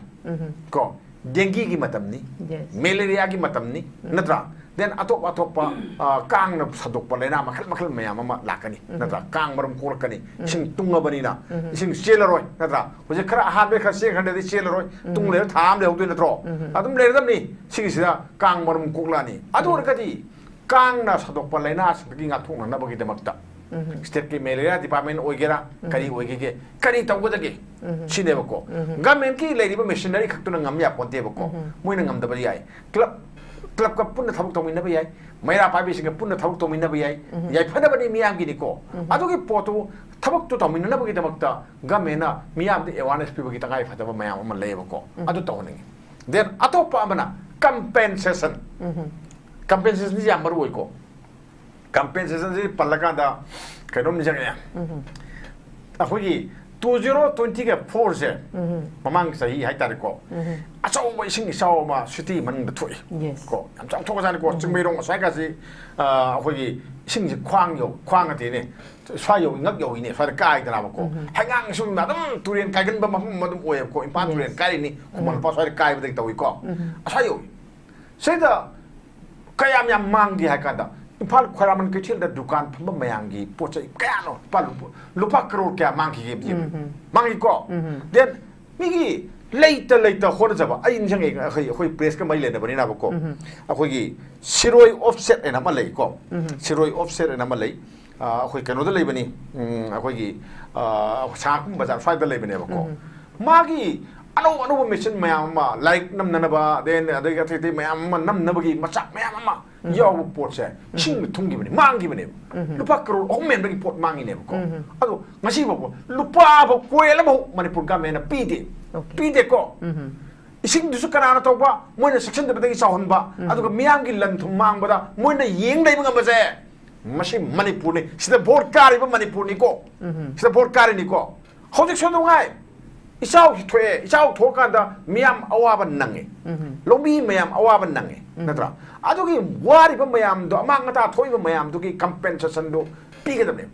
ꯀꯣ, ꯗꯦꯡꯒꯤꯒꯤ ꯃꯇꯝꯅꯤ, Yes. ꯃꯦꯂꯦꯔꯤꯌꯥꯒꯤ ꯃꯇꯝꯅꯤ, ꯅꯠꯇ꯭ꯔꯥ? ꯗꯦꯟ ꯑꯇꯣꯞ ꯑꯇꯣꯞꯄ, ꯑ, ꯀꯥꯡꯅ ꯁꯟꯗꯣꯛꯄ ꯂꯥꯏꯅꯥ ꯃꯈꯜ ꯃꯈꯜ ꯃꯌꯥꯝ ꯑꯃ ꯂꯥꯛꯀꯅꯤ, ꯅꯠꯇ꯭ꯔꯥ? ꯀꯥꯡ ꯃꯔꯨꯝ ꯀꯣꯛꯂꯛꯀꯅꯤ, ꯏꯁꯤꯡ ꯇꯨꯡꯉꯕꯅꯤꯅ ꯏꯁꯤꯡ ꯆꯦꯜꯂꯔꯣꯏ, ꯅꯠꯇ꯭ꯔꯥ? ꯍꯧꯖꯤꯛ ꯈꯔ ꯑꯍꯥꯟꯕ ꯈꯔ ꯆꯦꯟꯈ꯭ꯔꯗꯤ ꯆꯦꯜꯂꯔꯣꯏ, ꯇꯨꯡ ꯂꯩꯔ ꯊꯥ ꯑꯃ ꯂꯩꯍꯧꯗꯣꯏ ꯅꯠꯇ꯭ꯔꯣ? ꯑꯗꯨꯝ ꯂꯩꯔꯗꯕꯅꯤ꯫ ꯁꯤꯒꯤꯁꯤꯗ ꯀꯥꯡ ꯃꯔꯨꯝ ꯀꯣꯛꯂꯛꯑꯅꯤ꯫ ꯑꯗꯨ ꯑꯣꯏꯔꯒꯗꯤ ꯀꯥꯡꯅ ꯁꯟꯗꯣꯛꯄ ꯂꯥꯏꯅꯥꯁꯤꯡꯗꯒꯤ ꯉꯥꯛꯊꯣꯛꯅꯅꯕꯒꯤꯗꯃꯛꯇ ꯁ꯭ꯇꯦꯠꯀꯤ ꯃꯦꯂꯦꯔꯤꯌꯥ ꯗꯤꯄꯥꯔꯠꯃꯦꯟ ꯑꯣꯏꯒꯦꯔꯥ, ꯀꯔꯤ ꯑꯣꯏꯒꯦꯒꯦ, ꯀꯔꯤ ꯇꯧꯒꯗꯒꯦ? ꯁꯤꯅꯦꯕꯀꯣ꯫ ꯒꯃꯦꯟꯠꯀꯤ ꯂꯩꯔꯤꯕ ꯃꯦꯁꯤꯅꯔꯤ ꯈꯛꯇꯨꯅ ꯉꯝ ꯌꯥꯄꯣꯟꯇꯦꯕꯀꯣ꯫ ꯃꯣꯏꯅ ꯉꯝꯗꯕ ꯌꯥꯏ꯫ ꯀ꯭ꯂꯕ, ꯀ꯭ꯂꯕꯀ ꯄꯨꯟꯅ ꯊꯕꯛ ꯇꯧꯃꯤꯟꯅꯕ ꯌꯥꯏ, ꯃꯩꯔꯥ ꯄꯥꯏꯕꯤꯁꯤꯡꯒ ꯄꯨꯟꯅ ꯊꯕꯛ ꯇꯧꯃꯤꯟꯅꯕ ꯌꯥꯏ꯫ ꯌꯥꯏꯐꯅꯕꯅꯤ ꯃꯤꯌꯥꯝꯒꯤꯅꯤꯀꯣ꯫ ꯑꯗꯨꯒꯤ ꯄꯣꯠꯇꯨ, ꯊꯕꯛꯇꯨ ꯇꯧꯃꯤꯟꯅꯅꯕꯒꯤꯗꯃꯛꯇ ꯒꯃꯦꯟꯅ ꯃꯤꯌꯥꯝꯗ ꯑꯦꯋꯥꯔꯅꯦꯁ ꯄꯤꯕꯒꯤ ꯇꯉꯥꯏ ꯐꯗꯕ ꯃꯌꯥꯝ ꯑꯃ ꯂꯩꯌꯦꯕꯀꯣ꯫ ꯑꯗꯨ ꯇꯧꯍꯟꯅꯤꯡꯉꯤ꯫ ꯗꯦꯟ ꯑꯇꯣꯞꯄ ꯑꯃꯅ ꯀꯝꯄꯦꯟꯁꯦꯁꯟ꯫ ꯀꯝꯄꯦꯟꯁꯦꯁꯟꯁꯤ ꯌꯥꯝ ꯃꯔꯨ ꯑꯣꯏꯀꯣ꯫ ꯀꯝꯄꯦꯟꯁꯦꯁꯟꯁꯤ ꯄꯜꯂꯀꯥꯟꯗ ꯀꯩꯅꯣꯝ ꯅꯤꯡꯁꯤꯡꯉꯛꯑꯦ꯫ ꯑꯩꯈꯣꯏꯒꯤ ꯇꯨ ꯖꯤꯔꯣ ꯇ꯭ꯋꯦꯟꯇꯤꯒ ꯐꯣꯔꯁꯦ, ꯃꯃꯥꯡ ꯆꯍꯤ ꯍꯥꯏꯇꯥꯔꯦꯀꯣ, ꯑꯆꯧꯕ ꯏꯁꯤꯡ ꯏꯆꯥꯎ ꯑꯃ ꯁꯤꯇꯤ ꯃꯅꯨꯡꯗ ꯊꯣꯛꯏ꯫ Yes. ꯀꯣ, ꯌꯥꯝ ꯆꯥꯎꯊꯣꯛꯈ꯭ꯔꯖꯥꯠꯅꯤꯀꯣ꯫ ꯆꯤꯡꯃꯩꯔꯣꯡ ꯑꯁ꯭ꯋꯥꯏꯒꯁꯤ, ꯑ, ꯑꯩꯈꯣꯏꯒꯤ ꯏꯁꯤꯡꯁꯤ ꯈ꯭ꯋꯥꯡ ꯌꯧ, ꯈ꯭ꯋꯥꯡ ꯅꯠꯇꯦꯅꯦ, ꯁ꯭ꯋꯥꯏ ꯌꯧ, ꯉꯛ ꯌꯧꯏꯅꯦ, ꯁ꯭ꯋꯥꯏꯗ ꯀꯥꯏꯗꯅꯕꯀꯣ꯫ ꯍꯩꯉꯥꯡ ꯁꯨꯝ ꯑꯗꯨꯝ ꯇꯨꯔꯦꯟ ꯀꯥꯏꯒꯟꯕ ꯃꯐꯝ ꯑꯃ ꯑꯗꯨꯝ ꯑꯣꯏꯌꯦꯕꯀꯣ꯫ ꯏꯝꯐꯥꯜ ꯇꯨꯔꯦꯟ ꯀꯥꯏꯔꯤꯅꯤ, ꯈꯨꯃꯟ ꯂꯝꯄꯥꯛ ꯁ꯭ꯋꯥꯏꯗ ꯀꯥꯏꯕꯗꯒꯤ ꯇꯧꯏꯀꯣ꯫ ꯑꯁ꯭ꯋꯥꯏ ꯌꯧꯏ꯫ ꯁꯤꯗ ꯀꯌꯥꯝ ꯌꯥꯝ ꯃꯥꯡꯒꯦ ꯍꯥꯏ ꯀꯥꯟꯗ, ꯏꯝꯐꯥꯜ ꯈ꯭ꯋꯥꯏꯔꯝꯕꯟ ꯀꯩꯊꯦꯜꯗ ꯗꯨꯀꯥꯟ ꯐꯝꯕ ꯃꯌꯥꯝꯒꯤ ꯄꯣꯠ ꯆꯩ ꯀꯌꯥꯅꯣ, ꯂꯨꯄꯥ, ꯂꯨꯄꯥ ꯀꯔꯣꯔ ꯀꯌꯥ ꯃꯥꯡꯈꯤꯒꯦ ꯑꯃ ꯌꯦꯡꯉꯨ꯫ ꯃꯥꯡꯉꯤꯀꯣ? ꯗꯦꯟ ꯃꯤꯒꯤ ꯂꯩꯇ ꯂꯩꯇ ꯍꯣꯠꯅꯖꯕ, ꯑꯩ ꯅꯤꯡꯁꯤꯡꯉꯦ, ꯑꯩꯈꯣꯏ, ꯑꯩꯈꯣꯏ ꯄ꯭ꯔꯦꯁꯀ ꯃꯔꯤ ꯂꯩꯅꯕꯅꯤꯅꯕꯀꯣ꯫ ꯑꯩꯈꯣꯏꯒꯤ ꯁꯤꯔꯣꯏ ꯑꯣꯐꯁꯦꯠ ꯍꯥꯏꯅ ꯑꯃ ꯂꯩꯀꯣ꯫ ꯁꯤꯔꯣꯏ ꯑꯣꯐꯁꯦꯠ ꯍꯥꯏꯅ ꯑꯃ ꯂꯩ꯫ ꯑ, ꯑꯩꯈꯣꯏ ꯀꯩꯅꯣꯗ ꯂꯩꯕꯅꯤ, ꯎꯝ, ꯑꯩꯈꯣꯏꯒꯤ, ꯑ, ꯁꯉꯥꯛꯄꯝ ꯕꯖꯥꯔ ꯁ꯭ꯋꯥꯏꯗ ꯂꯩꯕꯅꯦꯕꯀꯣ꯫ ꯃꯥꯒꯤ ꯑꯅꯧ ꯑꯅꯧꯕ ꯃꯦꯆꯤꯟ ꯃꯌꯥꯝ ꯑꯃ, ꯂꯥꯏꯔꯤꯛ ꯅꯝꯅꯅꯕ, then ꯑꯗꯒꯤ ꯑꯇꯩ ꯑꯇꯩ ꯃꯌꯥꯝ ꯑꯃ ꯅꯝꯅꯕꯒꯤ ꯃꯆꯥꯛ ꯃꯌꯥꯝ ꯑꯃ ꯌꯥꯎꯕ ꯄꯣꯠꯁꯦ ꯏꯁꯤꯡꯗ ꯊꯨꯝꯈꯤꯕꯅꯤ, ꯃꯥꯡꯈꯤꯕꯅꯦꯕ꯫ ꯂꯨꯄꯥ ꯀꯔꯣꯔ ꯑꯍꯨꯝ ꯍꯦꯟꯕꯒꯤ ꯄꯣꯠ ꯃꯥꯡꯉꯤꯅꯦꯕꯀꯣ꯫ ꯑꯗꯣ ꯉꯁꯤ ꯐꯥꯎꯕ ꯂꯨꯄꯥ ꯐꯥꯎ, ꯀꯣꯏꯜ ꯑꯃꯐꯥꯎ ꯃꯅꯤꯄꯨꯔ ꯒꯃꯦꯟꯅ ꯄꯤꯗꯦ꯫ Okay. ꯄꯤꯗꯦꯀꯣ꯫ ꯏꯁꯤꯡꯗꯨꯁꯨ ꯀꯅꯥꯅ ꯇꯧꯕ? ꯃꯣꯏꯅ ꯆꯦꯛꯁꯤꯟꯗꯕꯗꯒꯤ ꯆꯥꯎꯍꯟꯕ꯫ ꯑꯗꯨꯒ ꯃꯤꯌꯥꯝꯒꯤ ꯂꯟ ꯊꯨꯝ ꯃꯥꯡꯕꯗ ꯃꯣꯏꯅ ꯌꯦꯡ ꯂꯩꯕ ꯉꯝꯕꯁꯦ, ꯃꯁꯤ ꯃꯅꯤꯄꯨꯔꯅꯤ꯫ ꯁꯤꯗ ꯚꯣꯠ ꯀꯥꯔꯤꯕ ꯃꯅꯤꯄꯨꯔꯅꯤꯀꯣ꯫ ꯁꯤꯗ ꯚꯣꯠ ꯀꯥꯔꯤꯅꯤꯀꯣ꯫ ꯍꯧꯖꯤꯛꯁꯨ ꯅꯨꯡꯉꯥꯏ꯫ ꯏꯆꯥꯎꯁꯤ ꯊꯣꯛꯑꯦ꯫ ꯏꯆꯥꯎ ꯊꯣꯛꯑꯀꯥꯟꯗ ꯃꯤꯌꯥꯝ ꯑꯋꯥꯕ ꯅꯪꯉꯦ꯫ ꯂꯧꯃꯤ ꯃꯌꯥꯝ ꯑꯋꯥꯕ ꯅꯪꯉꯦ꯫ ꯅꯠꯇ꯭ꯔꯥ? ꯑꯗꯨꯒꯤ ꯋꯥꯔꯤꯕ ꯃꯌꯥꯝꯗꯣ, ꯑꯃꯥꯡ ꯑꯇꯥ ꯊꯣꯛꯏꯕ ꯃꯌꯥꯝꯗꯨꯒꯤ compensationꯗꯣ ꯄꯤꯒꯗꯕꯅꯦ꯫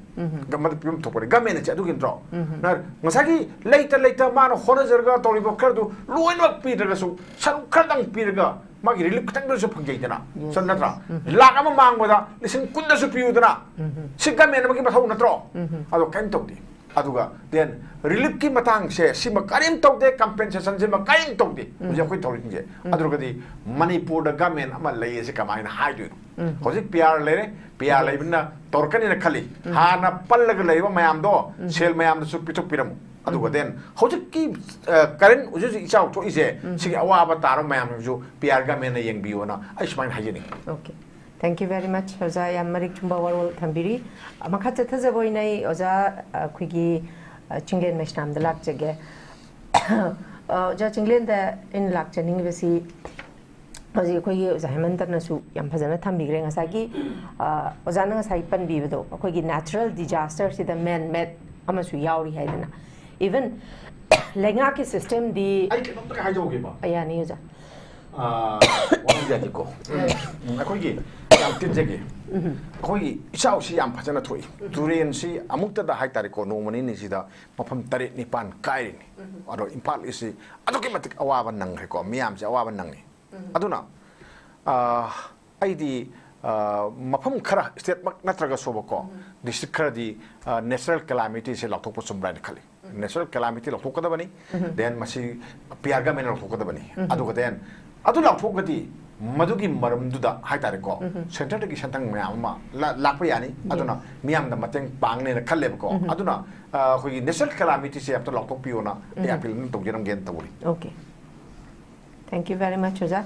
ꯃꯗꯨ ꯄꯤꯐꯝ ꯊꯣꯛꯄꯅꯦ꯫ ꯒꯃꯦꯟ ꯑꯁꯦ ꯑꯗꯨꯒꯤ ꯅꯠꯇ꯭ꯔꯣ? ꯅ-, ꯉꯁꯥꯏꯒꯤ ꯂꯩꯇ ꯂꯩꯇ ꯃꯥꯅ ꯍꯣꯠꯅꯖꯔꯒ ꯇꯧꯔꯤꯕ ꯈꯔꯗꯨ ꯂꯣꯏꯅꯃꯛ ꯄꯤꯗ꯭ꯔꯒꯁꯨ ꯁꯔꯨꯛ ꯈꯔꯗꯪ ꯄꯤꯔꯒ ꯃꯥꯒꯤ relief ꯈꯤꯇꯪꯗꯁꯨ ꯐꯪꯖꯩꯗꯅ꯫ ꯁ-, ꯅꯠꯇ꯭ꯔꯥ? ꯂꯥꯛ ꯑꯃ ꯃꯥꯡꯕꯗ ꯂꯤꯁꯤꯡ ꯀꯨꯟꯗꯁꯨ ꯄꯤꯌꯨꯗꯅ꯫ ꯁꯤ ꯒꯃꯦꯟ ꯑꯃꯒꯤ ꯃꯊꯧ ꯅꯠꯇ꯭ꯔꯣ? ꯑꯗꯣ ꯀꯔꯤꯝ ꯇꯧꯗꯦ꯫ ꯑꯗꯨꯒ then reliefꯀꯤ ꯃꯇꯥꯡꯁꯦ ꯁꯤꯃ ꯀꯔꯤꯝ ꯇꯧꯗꯦ, compensationꯁꯤꯃ ꯀꯔꯤꯝ ꯇꯧꯗꯦ꯫ ꯍꯧꯖꯤꯛ ꯑꯩꯈꯣꯏ ꯇꯧꯔꯤꯁꯤꯡꯁꯦ꯫ ꯑꯗꯨꯒꯗꯤ ꯃꯅꯤꯄꯨꯔꯗ ꯒꯃꯦꯟ ꯑꯃ ꯂꯩ ꯑꯁꯤ ꯀꯃꯥꯏꯅ ꯍꯥꯏꯗꯣꯏꯅꯣ? ꯍꯧꯖꯤꯛ PR ꯂꯩꯔꯦ, PR ꯂꯩꯕꯅꯤꯅ ꯇꯧꯔꯛꯀꯅꯤꯅ ꯈꯜꯂꯤ꯫ ꯍꯥꯟꯅ ꯄꯜꯂꯒ ꯂꯩꯕ ꯃꯌꯥꯝꯗꯣ, ꯁꯦꯜ ꯃꯌꯥꯝꯗꯨꯁꯨ ꯄꯤꯊꯣꯛꯄꯤꯔꯝꯃꯨ꯫ ꯑꯗꯨꯒ then ꯍꯧꯖꯤꯛꯀꯤ, ꯑ, current ꯍꯧꯖꯤꯛ ꯍꯧꯖꯤꯛ ꯏꯆꯥꯎ ꯊꯣꯛꯏꯁꯦ, ꯁꯤꯒꯤ ꯑꯋꯥꯕ ꯇꯥꯔꯕ ꯃꯌꯥꯝꯁꯤꯡꯁꯨ PR ꯒꯃꯦꯟꯅ ꯌꯦꯡꯕꯤꯌꯣꯅ ꯑꯩ ꯁꯨꯃꯥꯏꯅ ꯍꯥꯏꯖꯅꯤꯡꯉꯤ꯫ Okay. Thank you very much, ꯑꯣꯖꯥ꯫ ꯌꯥꯝ ꯃꯔꯤꯛ ꯆꯨꯝꯕ ꯋꯥꯔꯣꯜ ꯊꯝꯕꯤꯔꯤ꯫ ꯃꯈꯥ ꯆꯠꯊꯖꯕ ꯑꯣꯏꯅ ꯑꯩ ꯑꯣꯖꯥ, ꯑꯩꯈꯣꯏꯒꯤ, ꯑ, ꯆꯤꯡꯂꯦꯟ ꯃꯩꯁꯅꯥꯝꯗ ꯂꯥꯛꯆꯒꯦ꯫ ꯑ, ꯑꯣꯖꯥ, ꯆꯤꯡꯂꯦꯟꯗ ꯑꯩꯅ ꯂꯥꯛꯆꯅꯤꯡꯉꯤꯕꯁꯤ, ꯍꯧꯖꯤꯛ ꯑꯩꯈꯣꯏꯒꯤ ꯑꯣꯖꯥ ꯍꯦꯃꯟꯇꯅꯁꯨ ꯌꯥꯝ ꯐꯖꯅ ꯊꯝꯕꯤꯈ꯭ꯔꯦ꯫ ꯉꯁꯥꯏꯒꯤ, ꯑ, ꯑꯣꯖꯥꯅ ꯉꯁꯥꯏ ꯄꯟꯕꯤꯕꯗꯣ, ꯑꯩꯈꯣꯏꯒꯤ natural disasterꯁꯤꯗ man made ꯑꯃꯁꯨ ꯌꯥꯎꯔꯤ ꯍꯥꯏꯗꯅ꯫ Even ꯂꯩꯉꯥꯛꯀꯤ systemꯗꯤ ꯑꯩ ꯀꯩꯅꯣꯝꯇꯒ ꯍꯥꯏꯖꯍꯧꯒꯦꯕ꯫ ꯌꯥꯅꯤ, ꯑꯣꯖꯥ꯫ ꯑꯥ, ꯋꯥꯍꯪ ꯌꯥꯅꯤꯀꯣ? ꯎꯝ, ꯑꯩꯈꯣꯏꯒꯤ ꯌꯥꯝ ꯇꯤꯟꯖꯒꯦ꯫ ꯑꯩꯈꯣꯏꯒꯤ ꯏꯆꯥꯎꯁꯤ ꯌꯥꯝ ꯐꯖꯅ ꯊꯣꯛꯏ꯫ ꯇꯨꯔꯦꯟꯁꯤ ꯑꯃꯨꯛꯇꯗ ꯍꯥꯏꯇꯥꯔꯦꯀꯣ, ꯅꯣꯡꯃ ꯅꯤꯅꯤꯁꯤꯗ ꯃꯐꯝ ꯇꯔꯦꯠ ꯅꯤꯄꯥꯟ ꯀꯥꯏꯔꯤꯅꯤ꯫ ꯑꯗꯣ ꯏꯝꯐꯥꯜ ꯏꯁꯁꯤ ꯑꯗꯨꯛꯀꯤ ꯃꯇꯤꯛ ꯑꯋꯥꯕ ꯅꯪꯈ꯭ꯔꯦꯀꯣ, ꯃꯤꯌꯥꯝꯁꯦ ꯑꯋꯥꯕ ꯅꯪꯉꯤ꯫ ꯑꯗꯨꯅ, ꯑꯥ, ꯑꯩꯗꯤ, ꯑꯥ, ꯃꯐꯝ ꯈꯔ, stateꯃꯛ ꯅꯠꯇ꯭ꯔꯒꯁꯨꯕꯀꯣ, district ꯈꯔꯗꯤ, ꯑꯥ, natural calamityꯁꯦ ꯂꯥꯎꯊꯣꯛꯄ ꯆꯨꯝꯕ꯭ꯔꯥ ꯍꯥꯏꯅ ꯈꯜꯂꯤ꯫ Natural calamity ꯂꯧꯊꯣꯛꯀꯗꯕꯅꯤ꯫ Then ꯃꯁꯤ PR ꯒꯃꯦꯟꯅ ꯂꯧꯊꯣꯛꯀꯗꯕꯅꯤ꯫ ꯑꯗꯨꯒ then ꯑꯗꯨ ꯂꯧꯊꯣꯛꯑꯒꯗꯤ ꯃꯗꯨꯒꯤ ꯃꯔꯝꯗꯨꯗ ꯍꯥꯏꯇꯥꯔꯦꯀꯣ, ꯁꯦꯟꯇꯔꯗꯒꯤ ꯁꯦꯟꯊꯪ ꯃꯌꯥꯝ ꯑꯃ ꯂꯥꯛꯄ ꯌꯥꯅꯤ꯫ ꯑꯗꯨꯅ ꯃꯤꯌꯥꯝꯗ ꯃꯇꯦꯡ ꯄꯥꯡꯅꯦꯅ ꯈꯜꯂꯦꯕꯀꯣ꯫ ꯑꯗꯨꯅ ꯑꯩꯈꯣꯏꯒꯤ natural calamity ꯁꯦ ꯑꯝꯇ ꯂꯥꯎꯊꯣꯛꯄꯤꯌꯣꯅ ꯑꯩ appeal ꯑꯗꯨꯝ ꯇꯧꯖꯔꯝꯒꯦꯅ ꯇꯧꯔꯤ꯫ Okay, thank you very much ꯑꯣꯖꯥ꯫